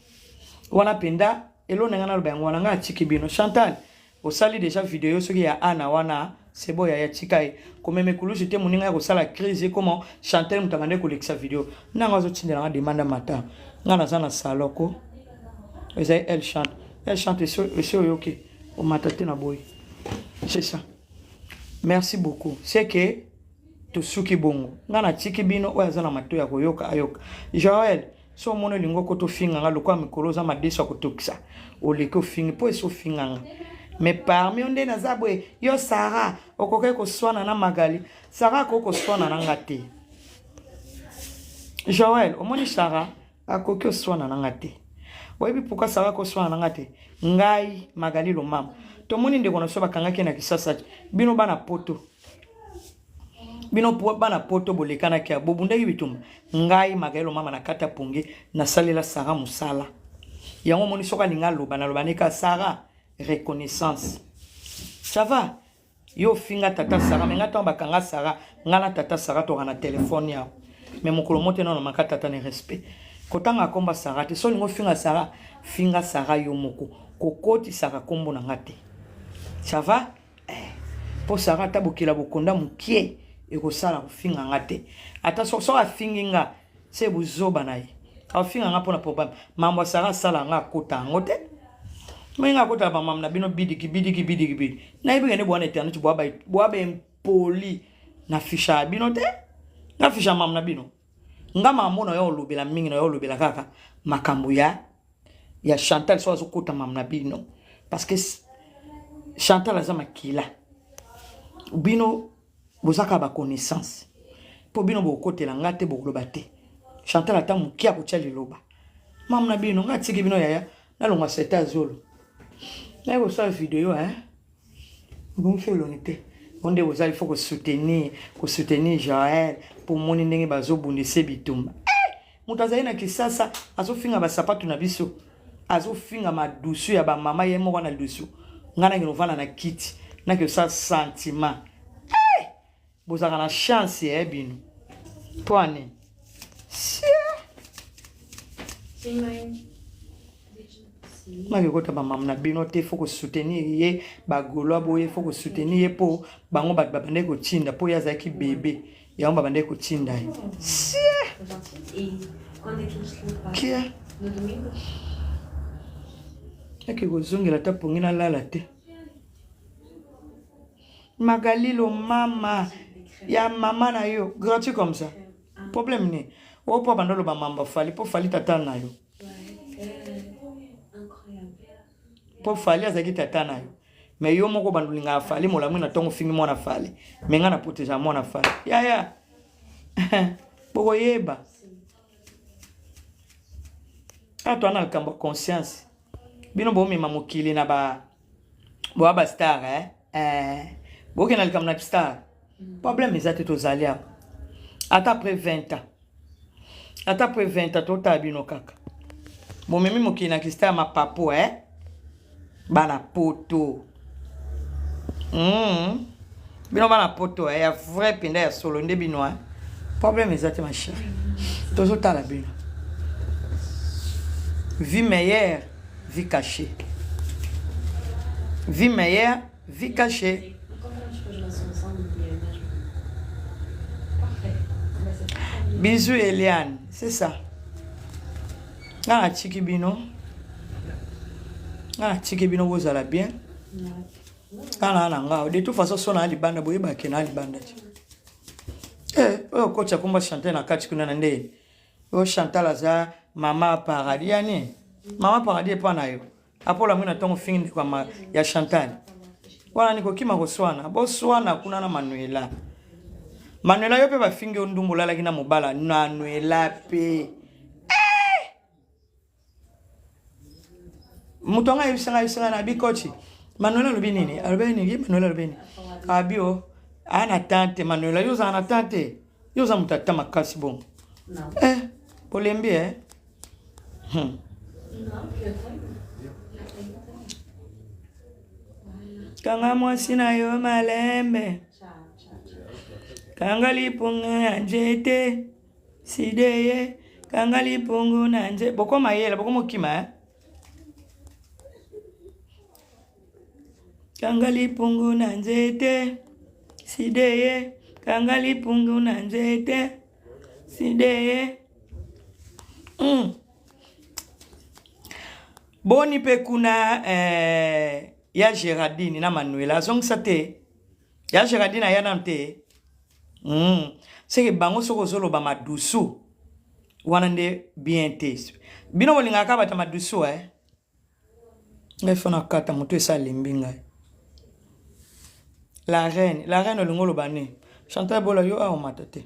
wana mpenza eloko na ngai naloba yango wana ngai atiki bino Chantal osali deja video soki ya Ana wana sebo yaya tika ye komema ekulusu te moninga ya kosala crise ekoma Chantal moto abandaki kolekisa video nanga azotindela nga demande mata ngai naza na salon ko ezali elle chante elle chante esi oyoki omata te na boye c'est ça merci beaucoup c'est que tosuki bongo ngai natiki bino oyo aza na matoi ya koyoka ayoka Joël So omoni olingi okota ofinga nga lokola mikolo oza madesu ya kotokisa oleki ofingi mpo esi ofinga nga mais parmi yo nde naza boye yo Sarah okokaki koswana na Magali Sarah akoki koswana na nga te Joël omoni Sarah akoki oswana na nga te oyebi pourquoi Sarah akoswana na nga te ngai Magali Lomama tomoni ndeko na biso bakangaki na Kisasa bino bana poto bino bana poto bolekanaki ya bobundaki bitumba ngai Magaelo mama na kata ponge nasalela Sara mosala yango omoni soki alingi aloba naloba neka Sara reconnaissance ça va yo ofinga tata Sara me ngai ntango bakanga Sara ngai na tata Sara toka na telefone yawo me mokolo mo te nano maka tata na respect kotanga komba Sara te so olingi ofinga Sara finga Sara yo moko kokotisaka kombo na nga te ça va eh, po Sara ata bokela bokonda mokie ekosala kofinga nga te ata soki afingi nga se buzoba na ye afinga nga mpona problème mambo ya Sara asala nga akota yango te mai nga akotaka bamambo na bino bidiki bidiki bidiki bidi nayebi kende bwana internet boa baimpoli na fisha ya bino te nga fisha mambo na bino nga mambo na yo olobela mingi na yo olobela kaka makambo ya ya Chantal so azokota mambo na bino parce que Chantal aza makila bino bozaka ba connaissance mpo bino bokotela nga te bokoloba te Chantal ata moke akotya liloba mambo na bino nga atiki bino yaya nalongwa sete azolo naye kosala video hein Bongi elongi te ngo nde boza il faut kosoutenir kosoutenir Joël mpo omoni ndenge bazobundisa bitumba eh! Moto azali na Kisasa azofinga basapatu na biso azofinga madusu ya bamama ye moko na dusu ngai nakende kovanda na kiti nake osala sentiment eh! Bozalaka na chance ya bino mpo ani maki ekota bamama na bino te fo kosoutenir ye bagolois boye fo kosoutenir ye mpo bango bato babandaki kotinda mpo ye azalaki bebe yango babandaki kotinda ye sie kia ake kozongela ata pongi nalala te Magalilo mama ya mama na yo gratuit comme ça problème nini oyo mpo abanda oloba mamba Fally mpo Fally tata na yo mpo Fally azalaki tata na yo me yo moko banda olingaka Fally molamwi na ntongo ofingi mwana Fally me ngai na protégea mwana Fally yaya bokoyeba awa toa na likambo ya conscience bino bomema mokili na ba boya ba star eh? Eh, bokenda likambo na star problème eza te tozali awa ata après 20 ans ata après 20 ans totala bino kaka bomemi mokili na kistar mapapo eh? Bana poto Bino bana poto eh? Ya vrai mpenza ya solo nde bino eh? Problème eza te ma chérie tozotala bino vie meilleure vie cachée vie meilleure vie cachée. Bisous Eliane, c'est ça. Nga natiki bino. Nga natiki bino bozala bien. Nga na na nga. De toute façon so na libanda boyeba ke na libanda ti. Eh, oyo coach akomba chanter na kati kuna na nde. Oyo Chantal aza mama paradis ya nini? Mama paradis epa na yo. Apola mwina ntongo fingi ndeko ya Chantal. Wana ni kokima koswana. Boswana kuna na Manuela. Manuela yo pe bafingi yo ndumbu olalaki na mobala. Manuela pe. Eh! Moto anga ayebisa ngai ayebisa ngai na bikochi. Manuela alobi nini? Alobi nini? Ye Manuela alobi nini? Abi o aya na tante Manuela yo ozala na tante. Yo oza moto ata makasi bongo. Eh, bolembi eh. Kanga mwasi na yo malembe. Kanga lipunga ya nzete. Sideye. Kanga lipungu na nzete. Bokoma yela, bokoma okima eh. Kanga lipungu na nzete. Sideye. Kanga lipungu na nzete. Sideye. Boni mpe kuna eh, ya Geraldine na Manuela azongisa te ya Geraldine aya nanu te seke bango soki ozoloba madusu wana nde bien te bino bolingaka bato ya madusu eh? Ngai fo nakata moto esi alembi ngai. La reine, la reine olingi oloba nini? Chantal Bola yo awa omata te.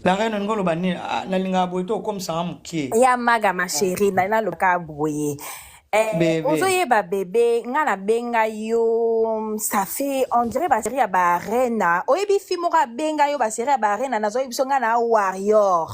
La reine olingi oloba nini? Ah, nalingaka boye te okomisanga mokie. Ya maga ma chérie na nalobaka boye eh, Bebe. ozoyeba bebe nga nabenga yo ça fait on dirait baserie ya baarena oyebi fi moko abenga yo baserie ya baarena nazoyebi biso nga na warrior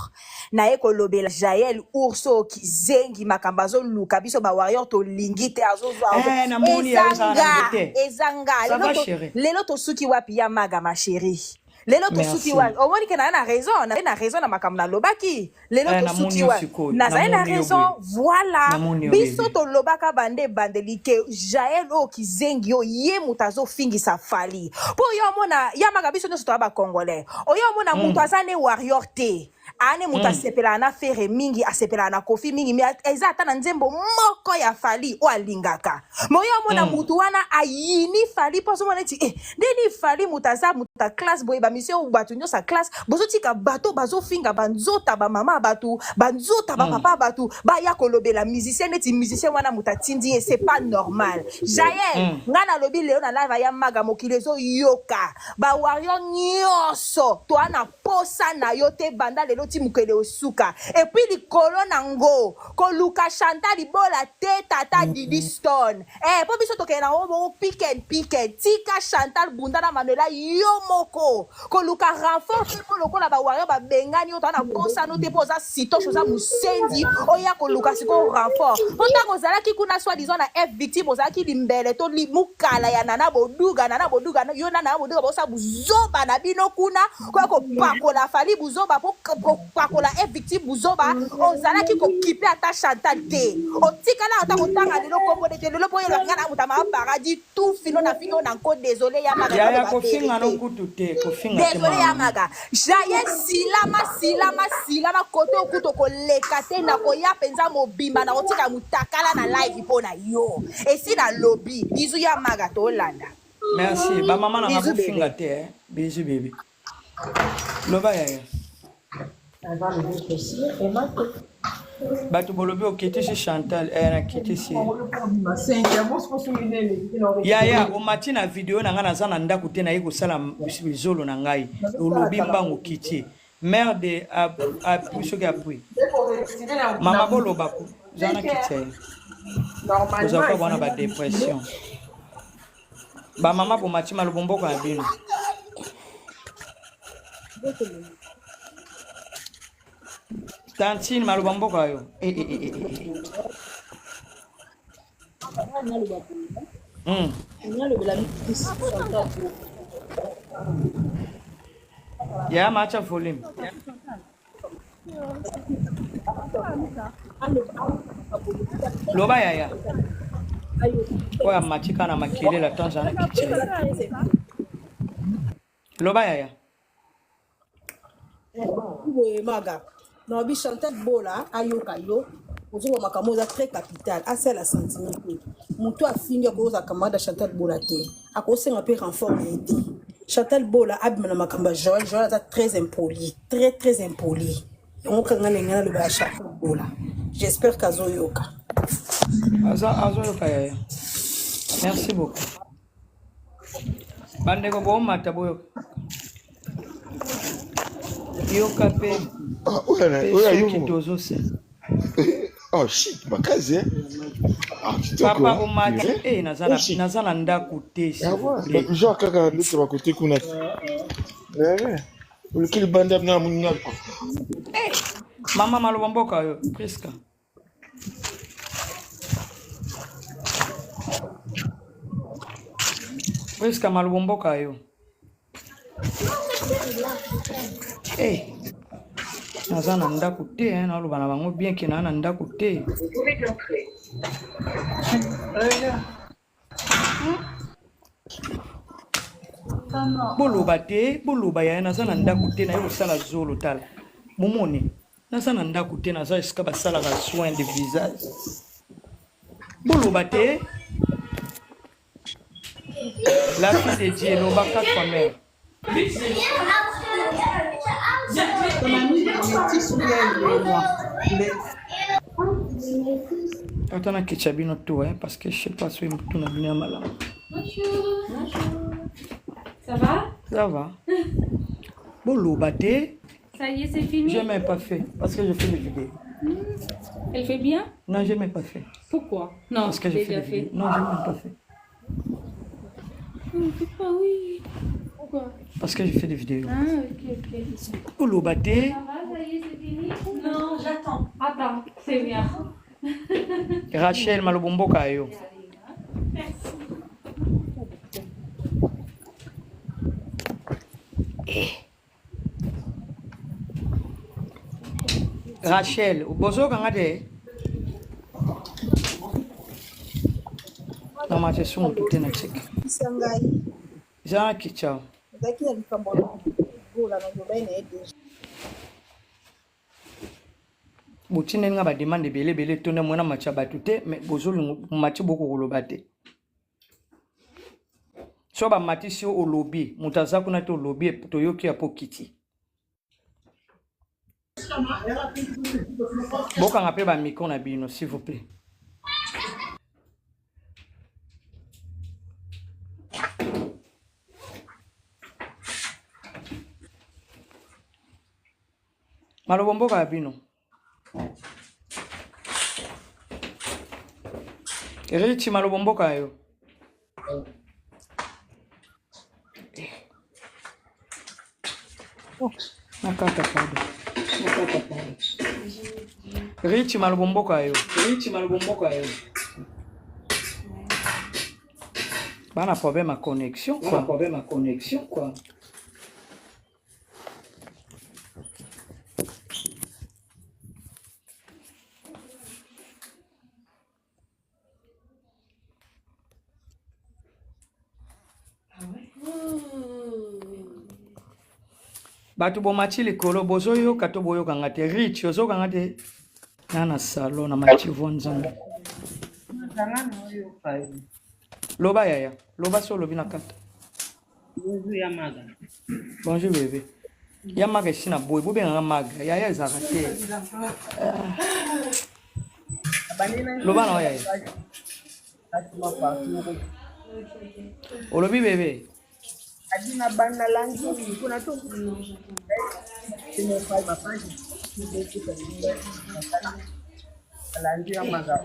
Naye kolobela jael ours oyo kizengi makambo azoluka biso ba warrior tolingi te azozwa Eh, namoni ya eza ozala na nga nzete. eza nga Ça lelo va to, chérie. lelo tosuki wapi ya maga ma chérie lelo tosuki Merci. wapi omoni ke naza na raison naza na raison na makambo nalobaki lelo Eh, tosuki namoni yo wapi sikoyo. nazali na Namoni yo raison boye. voilà Namoni yo biso bebe. tolobaka bande ebandeli ke jael oyo kizengi oyo ye moto azofingisa fali mpo yo omona ya maga biso nyonso toya bacongolais oyo omona moto aza ne warrior te ane moto asepelaka na Ferre mingi asepelaka na Koffi mingi mais eza ata na nzembo moko ya Fally oyo alingaka mais oyo amona moto wana ayini Fally mpo azomona neti eh, ndeni Fally moto aza moto ya classe boye bamisio oyo bato nyonso ya classe bozotika bato bazofinga banzota bamama ya bato banzota bapapa ya bato baya kolobela musicien neti musicien wana moto atindi ye c'est pas normal Jael ngai nalobi lelo na live ya maga mokili ezoyoka ba warrior nyonso toa na posa na yo te banda lelo ti mokele osuka epuis likolo na ngo koluka Chantal libola te tata Didi Stone eh po biso tokende na ngo bongo pick and pick and tika Chantal bunda na Manuela yo moko koluka renfort te po lokola ba warrior ba bengani yo toa na posa no te po oza sitoche oza musenzi oya koluka sikoyo renfort po tango ozalaki kuna soit disant na F victime ozalaki limbele to mukala ya Nana Boduga Nana Boduga yo na Nana Boduga bosala buzoba na bino kuna koya kopakola Fally buzoba po kopakola F victime buzoba ozalaki kokipe ata Chantal te otikala ata kotanga lelo kombo nete lelo po yolobaki nga na moto ya paradis tout fino na fino na nko désolé ya maga Yaya naloba kofinga no verite kutu te, kofinga te désolé mwana ya mama. maga jaye silama silama silama kote okuta okoleka te nakoya mpenza mobimba nakotika mutakala na live mpo na yo esi nalobi bizu ya maga tolanda Merci. Ba mama na nga bizu bofinga bebe te eh. Bisous bébé. Loba yaya. Bato bolobi okitisi Chantal eh, nakitisi ye. Yaya omati na video na ngai naza na ndako te naye kosala zolo na ngai olobi mbangu okiti merde apui soki apui mama boloba ko za na kiti ya ye kozala kwa bwana ba depression ba mama bomati malobo mboka na bino tantine maloba mboka yo eh, eh, eh, eh, eh. Yaya macha volume. Loba yaya. Oyo amati kaka na makelele ata nzala na kiti ya ye. Loba yaya. boye maga nalobi Chantal Bola ayoka yo ozoloba makambo oza très capital asala sentiment te moto afingi akoyoka camarade ya Chantal Bola te akosenga mpe renfort na ye te Chantal Bola abima na makambo ya Joël Joël aza très impoli très très impoli yango kanga na ngai naloba ya Chantal Bola j'espère qu'azoyoka aza azoyoka yaya merci beaucoup bandeko bomata boyoka yoka mpe Ah, oyo na- mpe oyo ya soki yo tozose oh shit makasi eh ah kitoko papa hein omati purée e naza oh na shit naza na ndako te s'il ah vous ouais plaît genre kaka ndeti bakote kuna Eh, oluki libanda na moninga mama maloba mboka oyo priska priska maloba mboka yo Eh, naza na ndako te hein, naloba na bango bien ke naa na ndako te boloba te boloba yaya naza na ndako te naye kosala zolo tala bomoni naza na ndako te naza esika basalaka soin de visage boloba te la fille de dieu loba quatre fois mère Ton ami métis ou bien il est noir? Il est- ata nakitya bino to hein, parce que je sais pas soki motu na bino ya malamu Bonjour. Ça va ça va boloba te Ça y est, c'est fini j'ai même pas fait parce que je fais des vidéos Elle fait bien non j'ai même pas fait Pourquoi Non, parce que je j'ai fais des déjà fait. vidéos non j'ai même pas fait Non, pourquoi oui Pourquoi parce que je fais des vidéos Ah, ok, ok. Ça boloba te va, ça y est, c'est fini Non, j'attends. Attends, c'est bien. rachel maloba mboka yo rachel bozokanga te namata esu motu te na tika isa ngai eza kitya ezalaki na likambo ya Bola nalobaki na ye deja botindeli nga bademande ebele ebele etonda mwana match ya bato te mais bozolinga match bokokoloba te so bamatisi yo olobi moto aza kuna te olobi toyoki ya po kiti bokanga mpe bamicro na bino s'il vous plaît malobo mboka ya bino richi malobo mboka yo Oh, nakata pardon richi malobo mboka yo richi malobo mboka yo bana problème ya connexion quoi problème ya connexion quoi bato bomati likolo bozoyoka to boyokanga te rich ozokanga te na na salon na mati vo nzambe Nzanga naoyoka yo. loba yaya loba so olobi na kata Bonjour ya maga. bonjour bebe ya maga esi na boye bobengaka maga yaya ezalaka te loba na yo yaya olobi bebe Adina banda langi kuna to alandi ya maga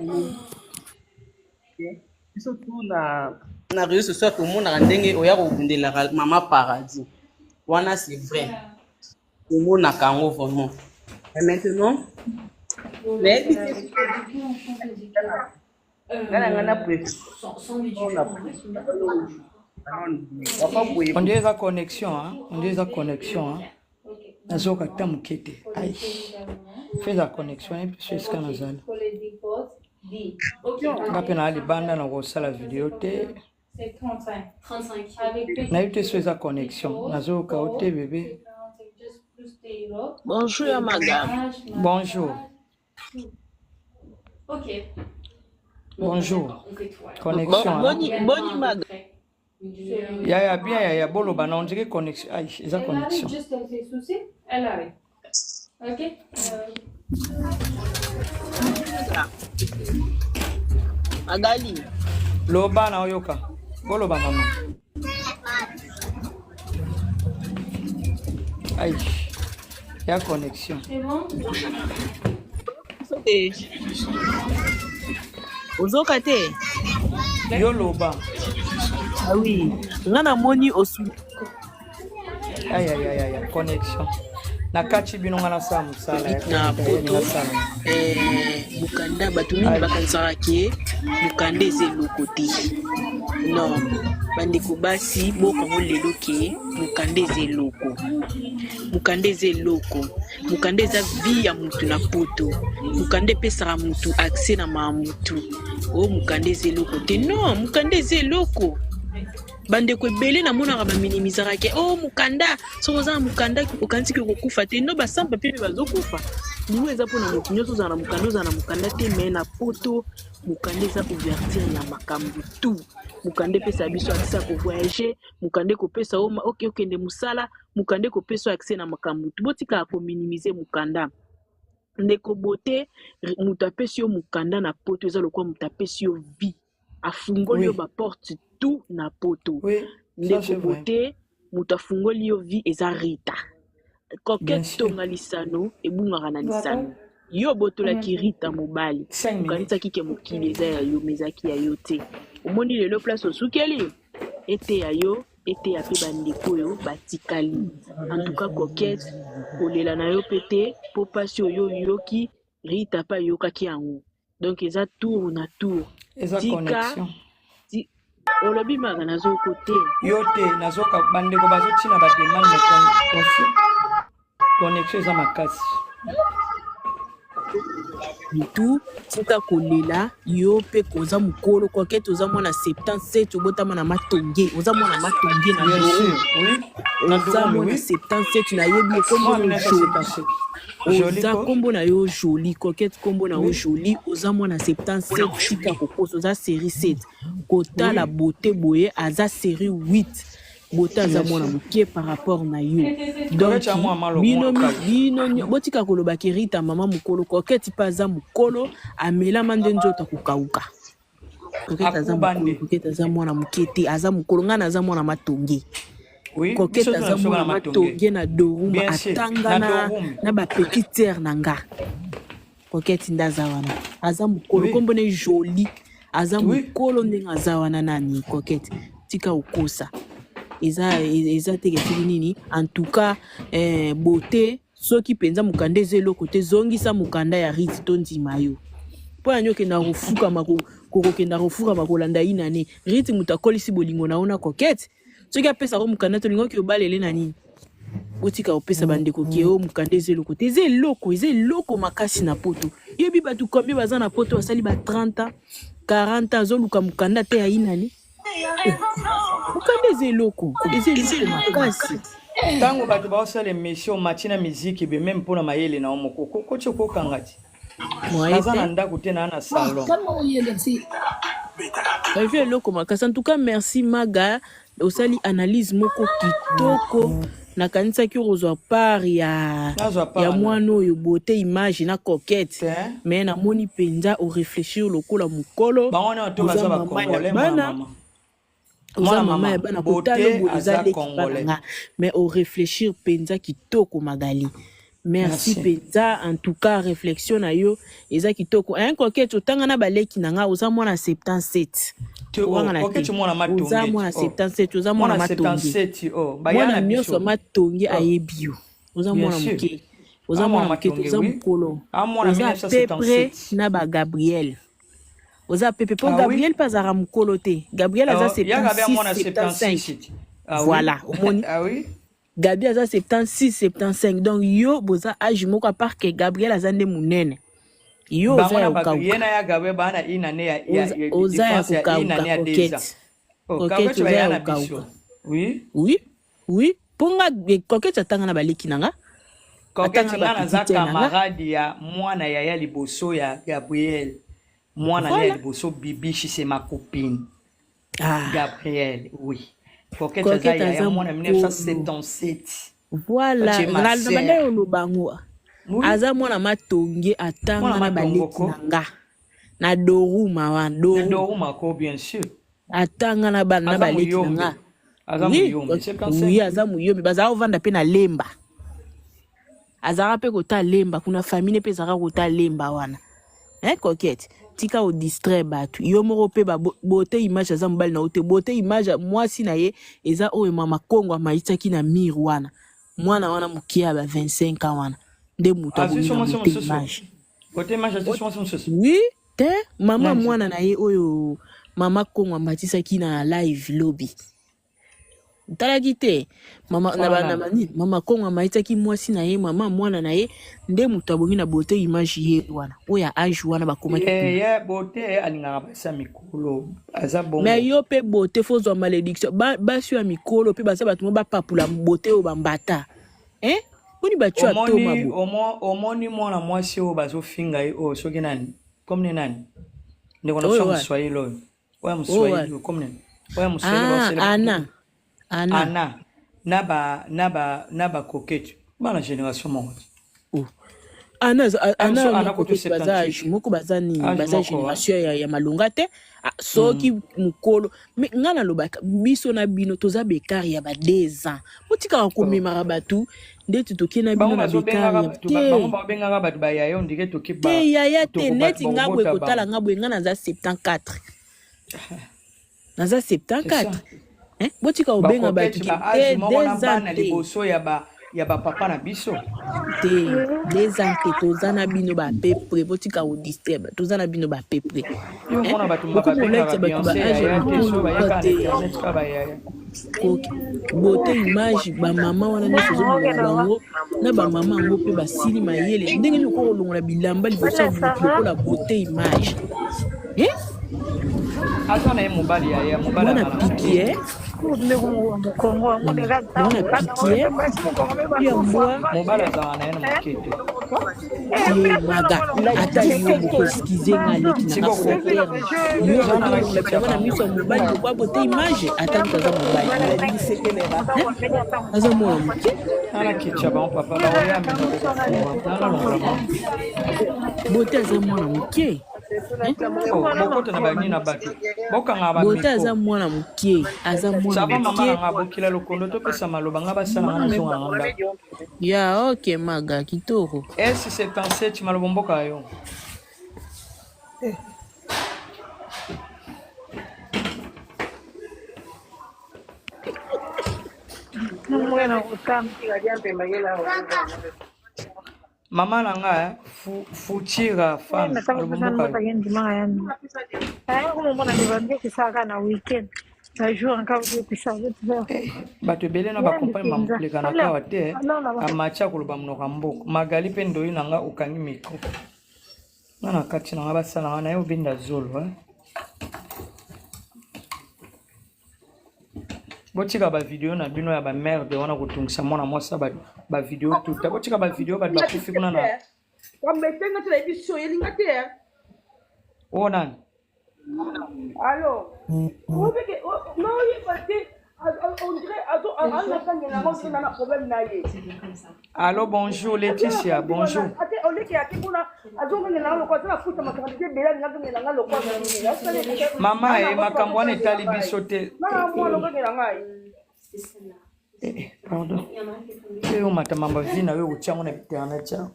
biso tu na na réseau social tomonaka ndenge oya kobundelaka mama paradis wana c'est vrai tomonaka yango vraiment mais maintenant nayebi te nga na ngai na préfère boye on dirait eza connexion hein? on dirait eza connexion hein? nazoyoka ata moke te ai fe eza connexion nayebi so esika nazali nga mpe naa libanda na kosala video te C'est 35. 35. Avec nayebi te so eza connexion nazoyoka yo te bebe Juste plus Bonjour ya madame. Bonjour. Ok. Bonjour. Connexion. Hein? Boni, boni maga. Yaya bien yaya boloba na on dirait connexion. Aïe, eza connexion. Juste ses soucis, elle arrive. Ok. Magali. Loba na oyoka. Boloba mama. Aïe. Ya connexion. C'est bon? Te. Ozoka te. Yo loba. Ah oui. Nga namoni osu. Aïe aïe aïe aïe connexion. Na kati bino nga nasala mosala ya na poto eh, mokanda bato mingi bakanisaka ke mokanda eza eloko te non bandeko basi bokango lelo ke mokanda eza eloko mokanda eza eloko mokanda eza vie ya mutu na poto mokanda epesaka mutu accès na maa mutu o oh, mokanda eza eloko te non mokanda eza eloko bandeko ebele namonaka baminimizaka ke o oh, mokanda soki oza na mokanda okanisi ke okokufa te no basan papier mpe bazokufa liwa eza mpona moto nyonso ozala na mokanda ozala na mokanda te me na poto mokanda eza ouverture ya makambo tout mokanda epesa biso accès ya kovoyage mokanda ekopesa yo oke okende mosala mokanda ekopesa yo accès na makambo tout botikaka kominimize mokanda ndeko bote moto apesi yo mokanda na poto eza lokola moto apesi yo vie afungoli yo baporte tout na poto oui, ndeko bote moto afungoli yo vie eza rita coquette tonga lisano ebungaka na lisano yo obotolaki rita mobali okanisaki ke mokili eza ya yo ma ezalaki ya yo te omoni lelo place osukeli eteya yo eteya mpe bandeko oyo batikali en tout cas coquette kolela na yo mpe te mpo mpasi oyo oyoki rita mpe ayokaki yango donc eza tour na tour eza connexion olobi maka nazoko te yo te nazoka bandeko bazotina bademande connexion eza makasi mutu tika kolela yo mpe koza mokolo kokete oza mwana 77 obotama na matonge oza mwana matonge na oza mwana 77 nayebi ekombo oza nkombo na yo jolie coquette nkombo na yo jolie oza mwana 77 tika kokosa oza série 7 kotala beauté boye aza série 8 beauté aza mwana moke par rapport na yo donc bino bino botika koloba ke rita mama mokolo coquette mpe aza mokolo amelama nde nzoto akokauka Coquette aza mokolo, Coquette aza mwana moke te, aza mokolo, ngai naza mwana matonge. Oui, Coquette aza mwana matonge na Doruma, atanga na, na ba petite sœur na nga. Coquette nde aza wana, aza mokolo, kombo ne jolie, aza mokolo ndenge aza wana nani Coquette, tika okosa. Eza eza te soki nini, en tout cas eh, beauté Soki mpenza mokanda eza eloko te, zongisa mokanda ya Ruth tondima yo. Mpo na nini okenda kofukama kokokenda kofukama kolanda inane? Ruth moto akolisi bolingo na yo na Coquette. Soki apesaka yo mokanda te olingaki obalele na nini? Botika kopesa bandeko ke o mokanda eza eloko te. Eza eloko, eza eloko makasi na poto. Yebi bato combien baza na poto basali ba 30 ans, 40 ans azoluka mokanda te ya inane? Mokanda eza eloko, eza eloko makasi. Ntango bato baosala emission mati na miziki be meme mpo na mayele na yo moko kokoti okokanga ti naza na ndako te naa na salon eza eloko makasi en tout cas merci maga osali analyse moko kitoko nakanisaki okozwa part ya, ya mwana oyo beauté image na coquette mais namoni mpenza oreflechir lokola mokolo oza mama ya bana oza mama ya bana kotala boye oza leki bana nga mais oreflechir mpenza kitoko magali merci mpenza en tout cas réflexion na yo eza kitoko hein coquette otanga na baleki na nga oza mwana 77 owangana te oza mwana 77 oza mwana matonge mwana nyonso matonge ayebi yo oza mwana moke oza mwana moke te oza mokolo oza peu près na ba gabriel oza pepe mpo gabriel mpe azalaka mokolo te gabriel aza 76 75 voilà omoni Gabi aza 76 75 donc yo boza age moko apart que Gabriel aza nde munene yo oza ya kokauka oza ya kokauka coquette oh, coquette oza ya kokauka oui oui oui mpo nga eh, coquette atanga na baleki na nga. Coquette, Atanga nga ba naza petite na nga. camarade ya mwana yaya liboso ya Gabriel. Mwana ne ya Voilà. liboso Bibishi, c'est ma copine. Ah. Gabriel, oui. Coquette aza Coquette yaya aza mwana mokolo. 1977. Voilà, Tu es ma nga na banda sœur. yo loba yango. Oui. Aza mwana matonge atanga Mwana na baleki matongoko. na nga. Na Doruma wana, Na Doru. Doruma ko bien sûr. Atanga na bana na Aza baleki na muyombe. nga. Aza Oui, muyombe, 75. oui, aza muyombe. Bazala kovanda pe na Lemba. Azalaka pe kota Lemba kuna famille pe ezalaka kota Lemba wana. Hein, Coquette, tika o distraire bato. Yo moko pe ba beauté image aza mobali na yo te. Beauté image mwasi na ye eza oyo mama Kongo amaitaki na mur wana. Mwana wana moke ya ba 25 ans wana nde moto Azwi abomi so na mwasi beauté mosusu. image. Beauté image azwi so mwasi mosusu. Oui, te mama Nani? mwana na ye oyo mama Kongo amatisaki na live lobi. Otalaki te mama na Wana ba na nani? ba nini mama Kongo amatisaki mwasi na ye mama mwana na ye nde moto abongi na beauté image ye wana oyo ya age wana bakomaki Eh, kuna. ye beauté alingaka basi ya mikolo. Aza Mais bongo. yo pe beauté faut ozwa malédiction ba basi ya mikolo pe baza bato mo bapapula beauté oyo bambata. Hein? Boni bato ya toma Omoni bo. omoni mwana mwasi oyo bazofinga ye oyo soki nani? Comme ni nani? Ndeko na biso Oyo ya wapi? moswahili oyo. Oyo ya Oyo moswahili wapi? oyo comme nani? Oyo ya moswahili Ah, baosele Anna. Anna. Anna na ba coquette. Bana génération moko. Oh. Anna, Aza Anna so na Anna koto Coquette baza age 78. moko baza nini Age baza moko. Hein? génération ya malonga te. Ah, soki mokolo me nga nalobaka biso na bino toza bekare ya ba 2 ans botikaka Oh. komemaka bato ndeti tokie na Bango bino na bekare bazobengaka ya bato bango te babengaka bato ba yaya on dirait toki te ba yaya te toko bato neti nga boye bakobota kotala bango. nga boye nga naza 74 naza C'est ça. 74 hein? Botika kobenga bato Bacoquette ke ba age te moko na 2 ans bana te liboso ya ba papa na biso. Te 2 ans te toza na bino ba peu près botika kodistraire toza na bino ba peu près Yo hein? mona bato Bokomi babengaka kolatisa bato ba Beyoncé age ya yaya te mikolo so lokola bayaka na te internet kaka ba yaya. Beauté image bamama wana nyonso ozomona na bango na bamama yango mpe basili mayele ndenge nini okoki kolongola bilamba liboso ya motu lokola beauté image eh? Aza na ye mobali yaya mobali mwana azala na piki moke. eh? Mwana piki eh? Ya mbwa Mobali azala na ye na moke te. Ye maga ata yo moko eskize nga leki na nga Siko faux terme yo za na okoki kolongola kiti ya bilamba na bango. miso ya mobali lokwa beauté image ata moto aza mobali eh? Aza mwana moke Nana kiti ya bango papa baoya mena kokofunga. Nana longola bango. beauté aza mwana moke eh? Oh, bokota na banini na bato. Bokanga ba Beauté aza micro. mwana moke aza mwana Ça va mama moke na nga bokila lokondo topesa maloba nga basala nga nazonga na ndako. Ya ok maga kitoko S77 maloba mboka yo. Mama na nga eh, futira femme maloba mboka yo. Eh, bato ebele na bakompagne bamoleka na kawa te eh. Amatia koloba monoko ya mboka magali mpe ndoi na nga okangi micro nga na kati na nga basala nga na ye obenda zolo eh. Botika bavideo na bino ya bamerde wana kotungisa mwana mwasi ya bavideo tuta botika bavideo bato bakufi kuna na Wametenga tena hivi sio yelinga te. Oyo nani? Allo. Obeke no yeba te on dirait azo anakangela ngo so na problème na ye. Allo, bonjour Laetitia, bonjour. Ate oleke ake kuna azongengela nga lokwa aza futa makambo te bela nga azongela nga lokwa. Mama e makambo wana etali biso te. Nanga mwana ongengela ngai. Eh, pardon te yo matamamba vi na yo kotia yango na internet ya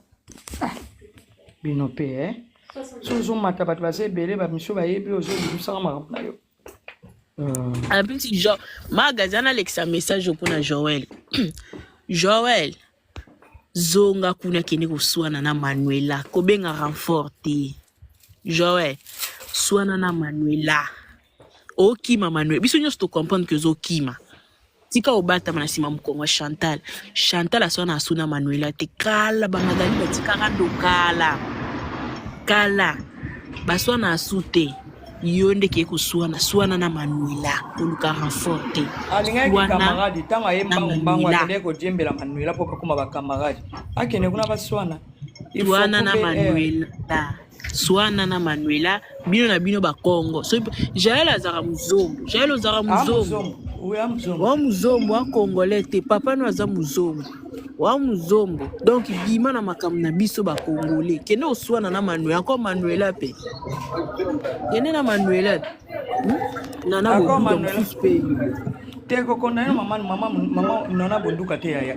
bino mpe eh? So ozomata bato baza ebele bamisu bayebi ozobimisaka makambo na yo. Apesi jo magasin alekisa message mpona Joel. Joel zonga kuna kende koswana na Manuela kobenga renfort te. Joel swana na Manuela okima Manuela biso nyonso tocomprendre ke ozokima tika obatama na nsima mokongo ya Chantal. Chantal aswana asu na Manuela te kala bamagali batikaka ndo kala kala baswana asu te. Yo nde keye koswana, swana na Manuela, koluka renfort te. Alingaki Swana camarade ntango aye na mbangu mbangu Manuela. akendeki kodiembela Manuela mpo bakoma ba camarade. Akende kuna baswana. Il faut Swana na couper air. Manuela. Swana na Manuela, bino na bino ba Congo. So, Jael azaka muzombo. Jael ozaka Ah muzombo. muzombo. Oui, ah muzombo. Wa muzombo wa congolais te, papa no aza muzombo. Wa muzombo. Donc bima na makambo na biso ba congolais. Kende oswana na Manuela, encore Manuela pe. Kende na Manuela. Hmm? Nana Encore boduga Manuela. mosusu pe yo. Te kokonda ye mama mama mama nana bonduka te yaya.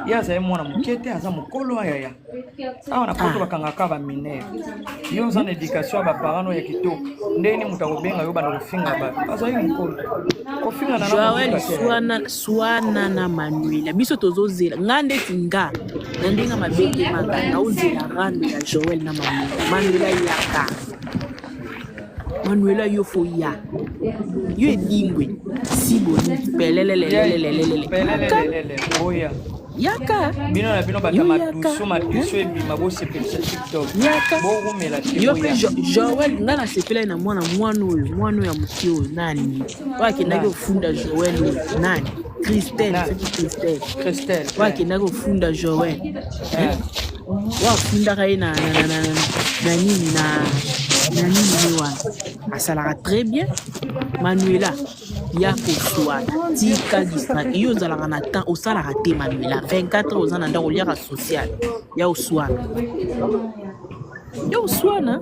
Ye azali mwana moke te aza mokolo ya yaya. Awa na poto Ah. bakangaka ba mineur. Yo oza na education ya ba parents no ya kitoko. Ndenge nini moto akobenga yo banda kofinga bato? Azali mokolo. Kofinga nana Joel bonduka te yaya. swana swana na Manuela biso tozozela nga ndeti nga na ndenge mabe te maka naozela rando ya Joel na Manuela Manuela yaka Manuela yo fo ya yo edingwe siboni pelelelelelelele yaka Pelelelelele oya. yaka Bino na bino bato ya yo yaka madusu madusu ebima bosepelisa TikTok. yaka Borumela te yo mpe boya. Joel nga nasepelaki na mwana mwana oyo mwana oyo ya moke oyo nani oyo akendaki Nani? kofunda Joel oyo nani Christelle Nani? soki Christelle Christelle. oyo Eh. akendaki kofunda Joel hein? Eh. Oyo afundaka ye na, na, na, na, na, na nini na, na nini ye wana asalaka très bien Manuela ya koswana tika distract yo ozalaka na temps osalaka te Manuela 24 heures oza na ndako oliaka social ya oswana ya oswana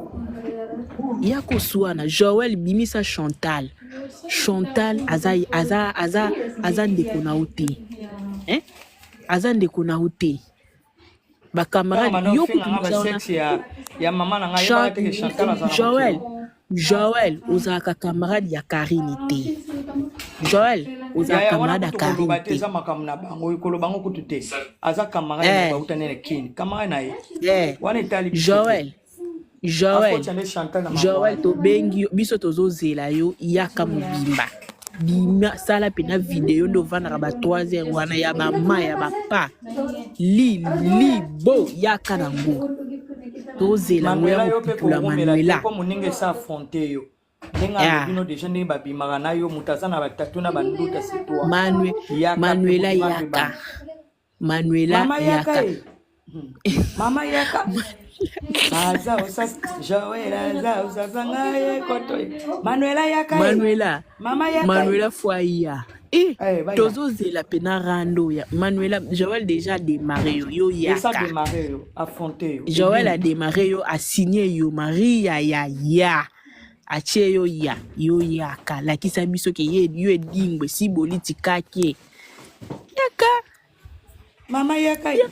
ya koswana Joel bimisa Chantal Chantal aza aza aza aza ndeko na yo te hein? Aza ndeko na yo te ba Ntango camarade banda yo ofinga kutu nga moza wana basexe ya, ya mama na ngai yebaka te ke Chantal aza na Joel mokili. Joel ozalaka camarade ya Karine te Joel ozalaka Yaya wana camarade ya kutu koloba Karine te te eza makambo na bango koloba ngo kutu te aza camarade na eh, bauta nene kini camarade na ye eh. wana etali biso te Joel Joel akotya nde Chantal na mambo Joel wana tobengi yo biso tozozela yo yaka mobimba bima sala mpena video nde ovandaka ba 3 heures wana ya bama ya bapa li libo yaka nango tozela ngo ya Manuela yo mpe kopupula kowumela te Manuela mpo moninga esa affronte yo ndenge alobi ah. no deja ndenge babimaka na yo moto aza na batatu na banduta c'est toi Manue, yaka mpe Manuela bobima mpe yaka bana Manuela mama yaka yaka ye mama yaka aza osasa Joel aza osasa ngai ye koto ye Manuela yaka ye Manuela mama yaka ye Manuela foya e eh, baya tozozela pena rando ya Manuela Joel déjà adémarré yo yo esa yaka démarre yo affronte yo Joel edingwe adémarré yo asigne yo Maria ya ya atie yo ya yo yaka lakisa biso ke ye yo edingwe si boliti kake yaka mama yaka ye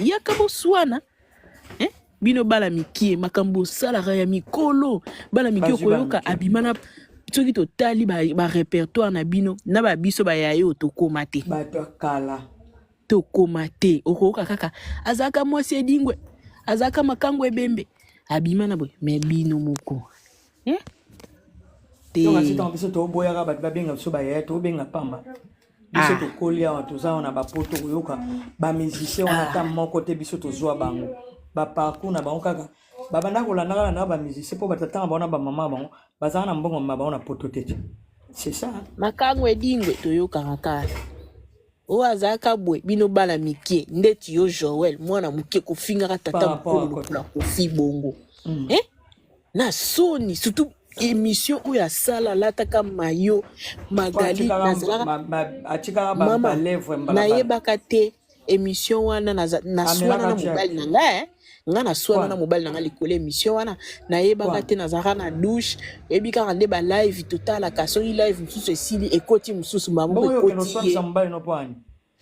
yaka boswana eh? Bino bana mikie makambo osalaka ya mikolo bana mikie bazwi bana okoyoka mike abima na soki totali ba, ba répertoire na bino na babiso bayaye oyo tokóma te bato ya kala tokóma te okoyoka kaka azalaka mwasi edingwe azalaka makango ebembe abima na boye me bino moko eh? te ntongo asi ntango biso toboyaka bato babenga biso bayaya tobenga pamba biso ah. tokoli awa toza awa na bapoto koyoka bamusicien wana ata ah. moko te biso tozwa bango baparcours na bango kaka babanda kolandaka landaka bamusicien mpo batatanga bango na bamama bango bazalaka na mbongo ma bango na poto te te c'est ça makango edingwe toyokaka kaka oyo azalaka boye bino bana mike ndeti yo Joel mwana moke kofingaka par tata rapport mokolo à quoi lokola kofi bongo mm. eh? na soni surtout émission oyo asala alataka mayo po Magali atikaka nazalaka atikaka mama balèvre mbalabala nayebaka te émission wana naswana amelaka na jack mobali na ngai eh. Nga naswana na kwana mobali na ngai likolo émission wana nayebaka kwana te nazalaka na douche oyebi kaka nde balive totalaka soki live mosusu esili ekoti mosusu maboko bongo yo okende ekoti ye oswanisa mobali no mpo ani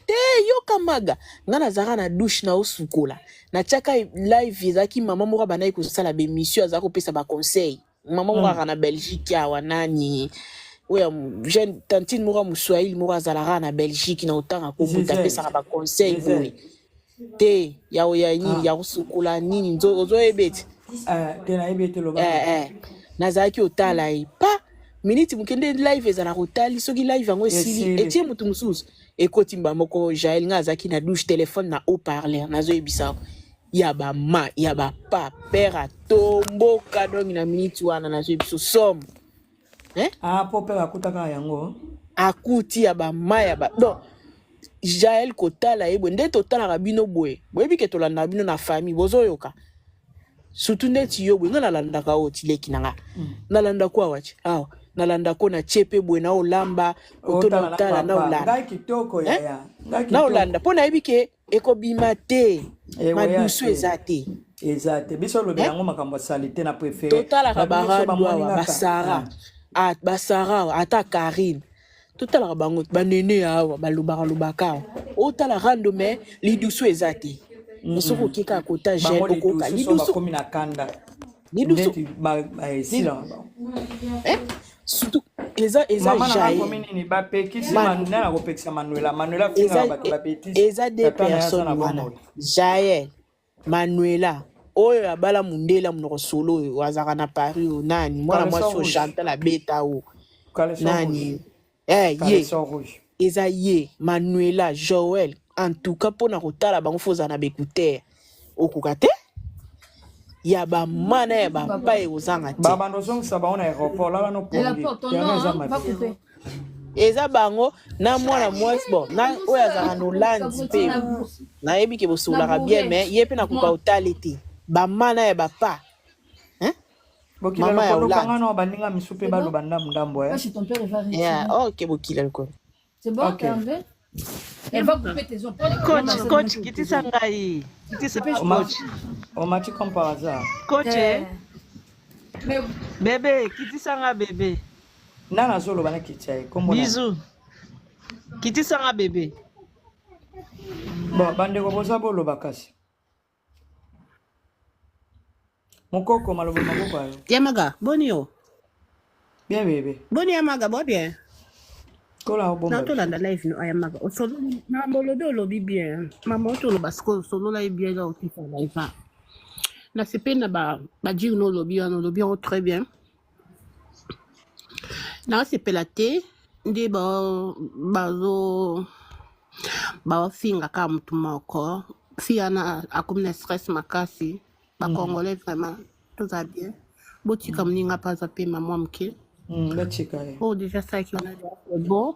te yoka maga nga nazalaka na douche na osukola natiaka live ezalaki mama moko abandaki kosala bemission azalaki kopesa baconseil mama moko mm. azalaka na belgique awa nani oyo jeune tantine moko ya moswahili moko azalaka na belgique na otanga kombuta Gisele apesaka baconseil Gisele boye te ya ya nini ah ya kosukola nini ozoyeba ete eh, te nayebi ete loba eh, nini eh. Nazalaki otala ye pa miniti moke nde live ezalaka otali soki live yango esili esili etie motu mosusu ekoti mba moko Jael nga azalaki na douche telefone na haut parleur nazoyebisa ya bama ya bapa pere atomboka donk na miniti wana nazoyebisa somo. Eh? Ah, po père akuta kaka yango. Akuti ya ba ma ya ba donc Jael kotala ye boye nde totalaka bino boye boyebi ke tolandaka bino na famille bozoyoka surtout ndeti yo boye nga nalandaka oyo tileki na nga nalanda ko awa awa nalanda ko na tie mpe boye na olamba oto na Otala na otala na papa. olanda Ngai kitoko eh? yaya. Ngai na kitoko. olanda mpo nayebi ke ekobima te Eweya madusu te. eza te Eza te. Biso olobela eh? yango makambo ya salite na préféré. Totalaka Bato nyonso barando bamoni awa ngaka. basara Ah. ah, basara awa ata karine totalaka bango banene awa balobaka lobaka awa otala rando me lidusu eza te me soki oke kaka kota gel Bango okoka lidusu so lidusu bakomi na kanda. lidusu Ndeti ba ba esila na bango. eh? Surtout eza eza Mama na nga akomi jael nini bapekisi man nani akopekisa Manuela. Manuela afingaka eza bato ba bêtise. eza de Tata na ye aza personne na wana bomoi. Jael Manuela oyo abala mundele monoko solo oyo azalaka na Paris oyo nani mwana Caleçon mwasi oyo rouge. Chantal abeta oyo Caleçon rouge. nani eh, ye Caleçon rouge. eza ye Manuela Joel en tout cas mpona kotala bango fo ozala na baecouteur okoka te ya bamana ya bapa ekozanga te Babanda ozongisa bango na aéroport lala no pongi. Terrain eza mabe. Eza bango na mwana mwasi bon na oyo azalaka na Hollande mpe nayebi ke bosololaka bien me ye mpe nakoka kotala te bamana ya bapa hein? Bokila Mama ya lokolo kanga Hollande na baninga misu mpe baloba ndambu ndambu eh. Yeah, ok bokila lokolo Ok. Coach, coach, kitisa ngai. Kitisa coach. Omati comme par hasard. Coach, eh? Bébé, kitisa nga bébé. Nana azoloba na kitisa ye kombo nani? Bisous. Kitisa nga bébé. Bon, bandeko boza boloba kasi. Mokoko maloba maboko ayo. Yamaga, boni yo. Bien bébé. Boni Yamaga, bo bien. Kola obomba biso. Natolanda live no Yamaga. Osololi makambo olobi olobi bien. Mama otoloba sikoyo osolola ye bien na okisa live. Nasepeli na ba ba dire no olobi wana olobi yango très bien. Nasepela te nde ba bazo baofinga kaka motu moko fi wana akomi na stress makasi. Bacongolais vraiment toza bien, botika moninga mpe aza pema mwa moke. Batika ye. Oyo déjà asalaki wana bon,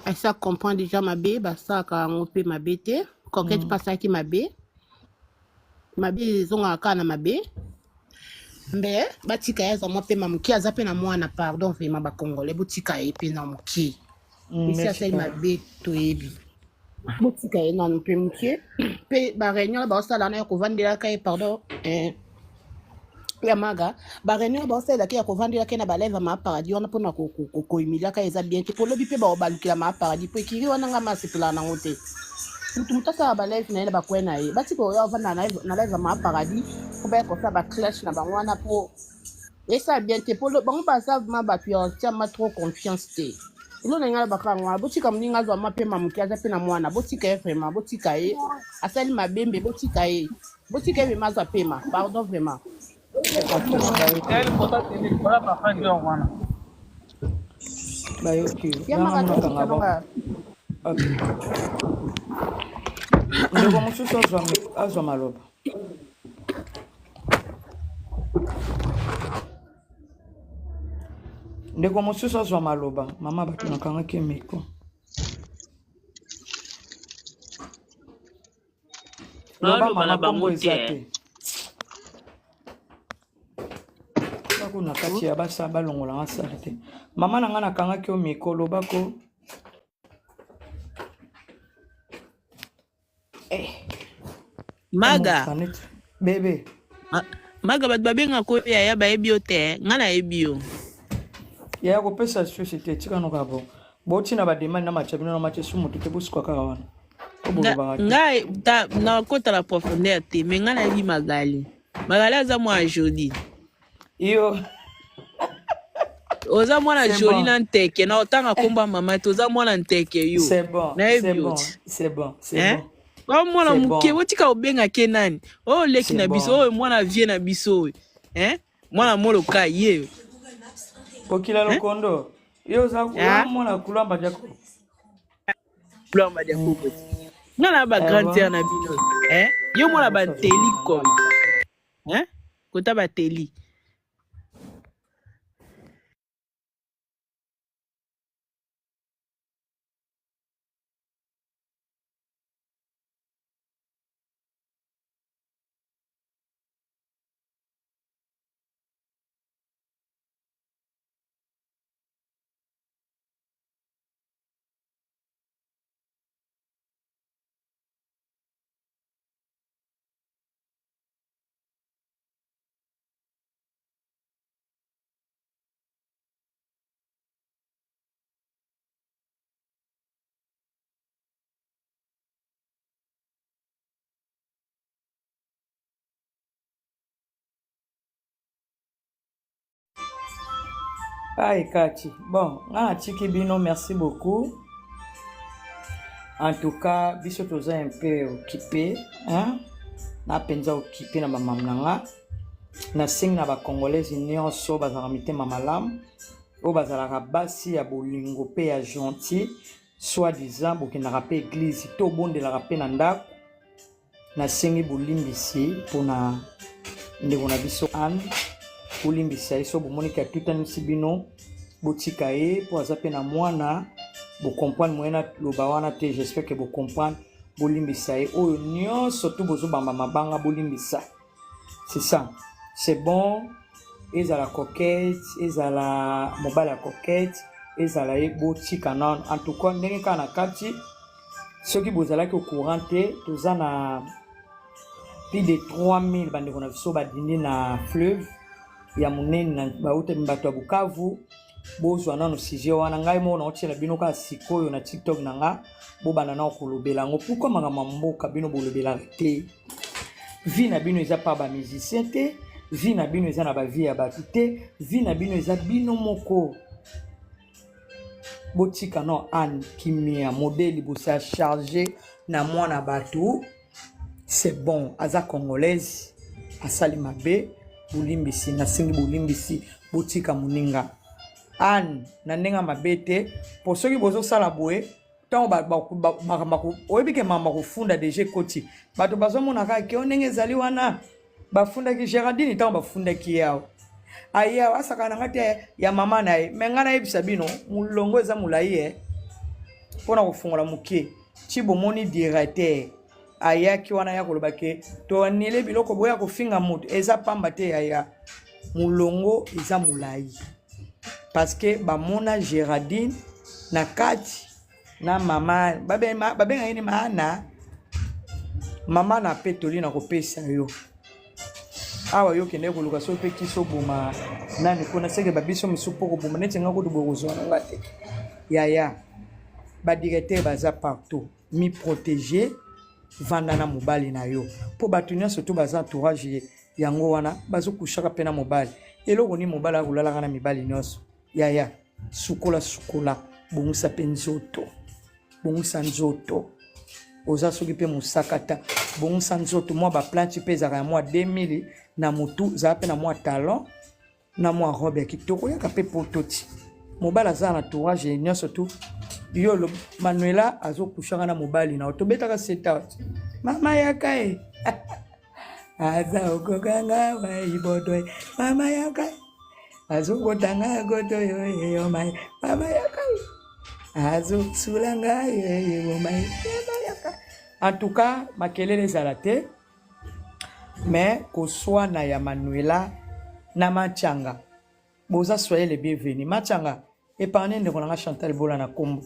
esi acomprendre déjà mabe basalaka yango mpe mabe te. Coquette mpe asalaki mabe, mabe ezongaka kaka na mabe mbe batika ye aza mwa pema moke, aza mpe na mwana. Pardon, vraiment bacongolais botika ye mpe na moke. Esi asali Batika ye. mabe toyebi, botika ye nanu mpe moke mpe baréunion na baosala wana ya kovandelaka ye. Pardon eh, ya maga baréunion baosalelaka ya kovandelaka ye na balève ya maa paradis wana mpona kohumiliaka eza bien te. Po lobi mpe baobalukela maa paradis po ekiri wana nga ma asepelaka nango te. Mutu asala balève na ye na bakwe na ye, batika oyo avanda na live ya maa paradis mpo baya kosala baclash na bango wana po esala bien te. Po bango baza ma bato ya tia ma trop confiance te. Elo na ngai alobaka yango wana, botika moninga azwa mwa pema moke, aza mpe na mwana. Botika ye vraiment, botika ye, asali mabembe, botika ye, botika ye vraiment azwa pema. Pardon vraiment. Ok. Quel pota tele likolo ya papa Dior wana. Bayoki yo. Ya Nanga maka monakanga totika bon. nanga. Ok. Ndeko mosusu azwa azwa maloba. Ndeko mosusu azwa maloba. Mama bato nakangaki micro. Loba Baoloba na mama kombo bango eza te. te. Bako na kati ya basa balongolanga sala te. Mama na nga nakangaki yo micro lobako. Eh, Maga emonisa neti bebe. Maga bato babengaka oyo yaya bayebi yo te, nga nayebi yo. Yaya kopesa susi te, tika noka bo. Botina ba demande na matcha bino na matcha su moto te bosuka kaka wana. Po Nga bolobaka te. ngai ta nakota na profondeur te me nga nayebi Magali. Magali aza mwana joli. Iyo, Oza mwana c'est joli bon. na nteke na otanga nkombo ya mama te, oza mwana nteke yo. C'est bon, c'est Nayebi yo bon, ti. c'est bon, c'est Hein? bon. Oyo mwana C'est moke bon. botika kobengake nani oyo leki C'est na biso bon. oyo mwana vie na biso oyo hein? Mwana moloka ye Kokila hein? lokondo. Yo oza yo Ah? mwana kulamba jako. Lwamba dia koko ti nga na ba Eh grande bon. sœur na bino hein? Yo mwana banteli koy hein? Kota bateli. Ai kati. Bon, nga natiki bino, merci beaucoup. En tout cas, biso toza un peu occupé, hein? Na penza occupé na bamam na nga. Nasengi na ba congolaise nyonso bazalaka mitema malamu, oyo bazalaka basi ya bolingo pe ya gentil, soit disant bokendaka pe eglise to obondelaka pe na ndako. Nasengi bolimbisi mpona ndeko na biso Anne, bolimbisa ye soki bomoni ke atutanisi bino, botika ye mpo aza mpe na mwana. Bocomprendre moyen naloba wana te, j'espère que bocomprendre. Bolimbisa ye, oyo nyonso tu bozobamba mabanga, bolimbisa. C'est ça, c'est bon. Ezala coquette, ezala mobali ya coquette, ezala ye, botika nano. En tout cas, ndenge kaka na kati, soki bozalaki au courant te, toza na plus de 3000 bandeko na biso badindi na fleuve ya monene na bauta bato ya Bukavu. Bozwa nano sujet wana, ngai moko naotiela bino kaka sikoyo na TikTok na nga, bobanda nao kolobela yango. Pourquoi makambo ya mboka bino bolobelaka te? Vie na bino eza pa ba musicien te, vie na bino eza na ba vie ya bato te, vie na bino eza bino moko. Botika no Anne kimia, modèle bosa chargé na mwana bato, c'est bon, aza congolaise, asali mabe, bolimbisi, nasengi bolimbisi, botika moninga Anne na ndenge mabe te, po soki bozosala boye ntango makambo oyebi ke makambo kofunda deja ekoti, bato bazomona kaka ke ndenge ezali wana. Bafundaki Geraldine, ntango bafundaki ye awa, aye awa asakana na nga te ya mama na ye. Me ngai nayebisa bino, molongo eza molai e mpona kofungola moke ti bomoni directeur ayaki wana ya koloba ke toanile biloko boya kofinga moto eza pamba te yaya, molongo eza molai parce que bamona Geraldine na kati na mama babenga ye ni maana mama na pe toli na kopesa yo awa, yo okende koluka soki mpe kisi oboma nani kuna seke babiso mosusu mpo koboma neti nga kutu boye kozwa na nga te yaya. Badirecteur baza partout, mi protéger, vanda na mobali na yo mpo bato nyonso to baza entourage yango wana bazokushaka mpe na mobali. Eloko nini mobali akolalaka na mibali nyonso yaya? Sukola sukola, bongisa mpe nzoto, bongisa nzoto, oza soki mpe mosakata, bongisa nzoto. Mwa baplante mpe ezalaka ya mwa 2000 na motu, zala mpe na mwa talon na mwa robe ya kitoko, oyaka mpe poto ti mobali aza na entourage nyonso tu. Yo Manuela azokushaka na mobali na yo, tobetaka seta mama yaka ye aza okokanga waibodo mama yaka azokotanga koto yo eyo mai mama yaka azosula ngai eyo mai mama yaka. En tout cas, makelele ezala te, mais koswana ya Manuela na Machanga, boza soyez les bienvenus. Machanga épargne ndeko nanga Chantal Bola na kombo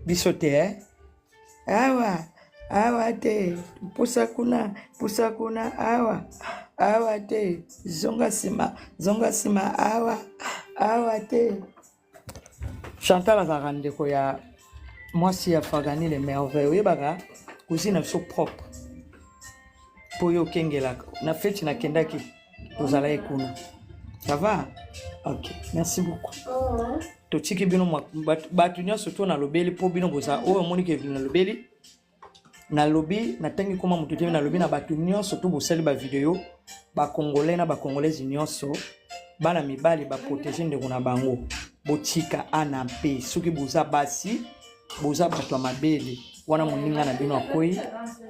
biso te eh? Awa awa te, pusa kuna, pusa kuna, awa awa te, zonga nsima, zonga nsima, awa awa te. Chantal azalaka ndeko ya mwasi ya Fagani le merveille, oyebaka cousine na biso propre mpo yo okengelaka na feti nakendaki tozalaki kuna. Ça va? Ok, merci beaucoup. Totiki bino bato nyonso to nalobeli mpo bino boza oyo omoni ke nalobeli, nalobi natangi koma moto te, nalobi na bato nyonso to bosali bavideo, bacongolais na bacongolaise nyonso, bana mibali baprotege ndeko na bango, botika ana mpe soki boza basi, boza bato ya mabele wana, moninga na bino akwei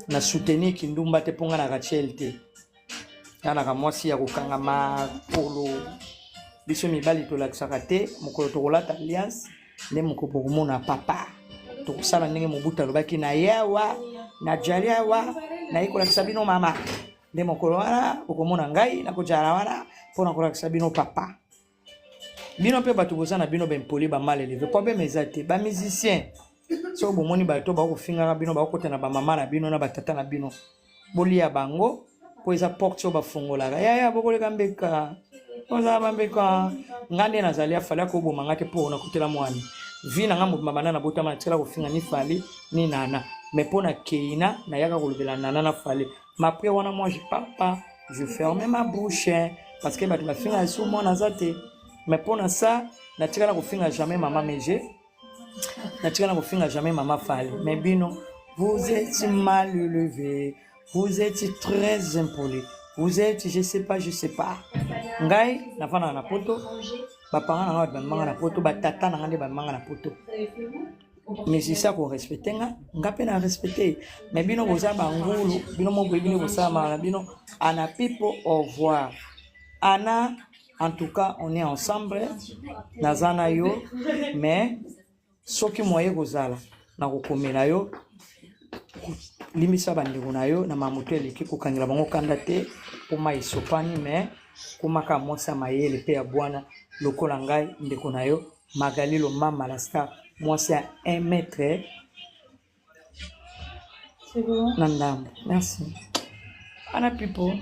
na soutenir kindumba te, mpo nga na Rachel te, nga mwasi ya kokanga makolo. Biso mibali tolakisaka te. Mokolo tokolata alliance nde mokolo bokomona papa tokosala ndenge Mobutu alobaki na ye awa na jali awa naye kolakisa bino mama, nde mokolo wana bokomona ngai nakojala wana mpona kolakisa bino papa. Bino mpe bato boza na bino bempoli, bamal élevé, problème eza te. Bamusicien, soki bomoni bato bakofingaka bino, bakokota na bamama na bino na batata na bino, bolia bango mpo eza porte oyo bafungolaka yaya, bokoleka mbeka, ozala bambeka. Nga nde nazali afali akoboma nga te mpo nakotela mwana vi na nga mobima. Banda nabotama natikala kofinga ni Fali ni Nana, mais mpo na Keina nayaka kolobela Nana na Fali. Mais après wana, moi je parle pas, je ferme ma bouche, hein, parce que bato bafinga esu mwana aza te. Mais mpo na ça, natikala kofinga jamais mama Mege, natikala kofinga jamais mama Fally. Mais bino, vous êtes mal élevé, vous êtes très impoli, vous êtes je sais pas, je sais pas. Ngai nafandaka na poto, baparent na ngai bato bamemanga na poto, batata na ngai nde bamemanga na poto. Musicien akorespecte nga, nga mpe na respecte ye. Mais bino boza bangulu, bino moko boyebi nde bosalamaka na bino. Ana Pipo, au revoir. Ana, en tout cas on est ensemble, naza na yo, mais soki moye kozala nakokomela yo. Limbisa bandeko na yo na mamoto eleki, kokangela bango kanda te mpo mai esopani, mais komaka mwasi ya mayele mpe ya bwana lokola ngai ndeko na yo Magali Lomama la star, mwasi ya 1 mètre na ndambo. Merci Ana Pipo.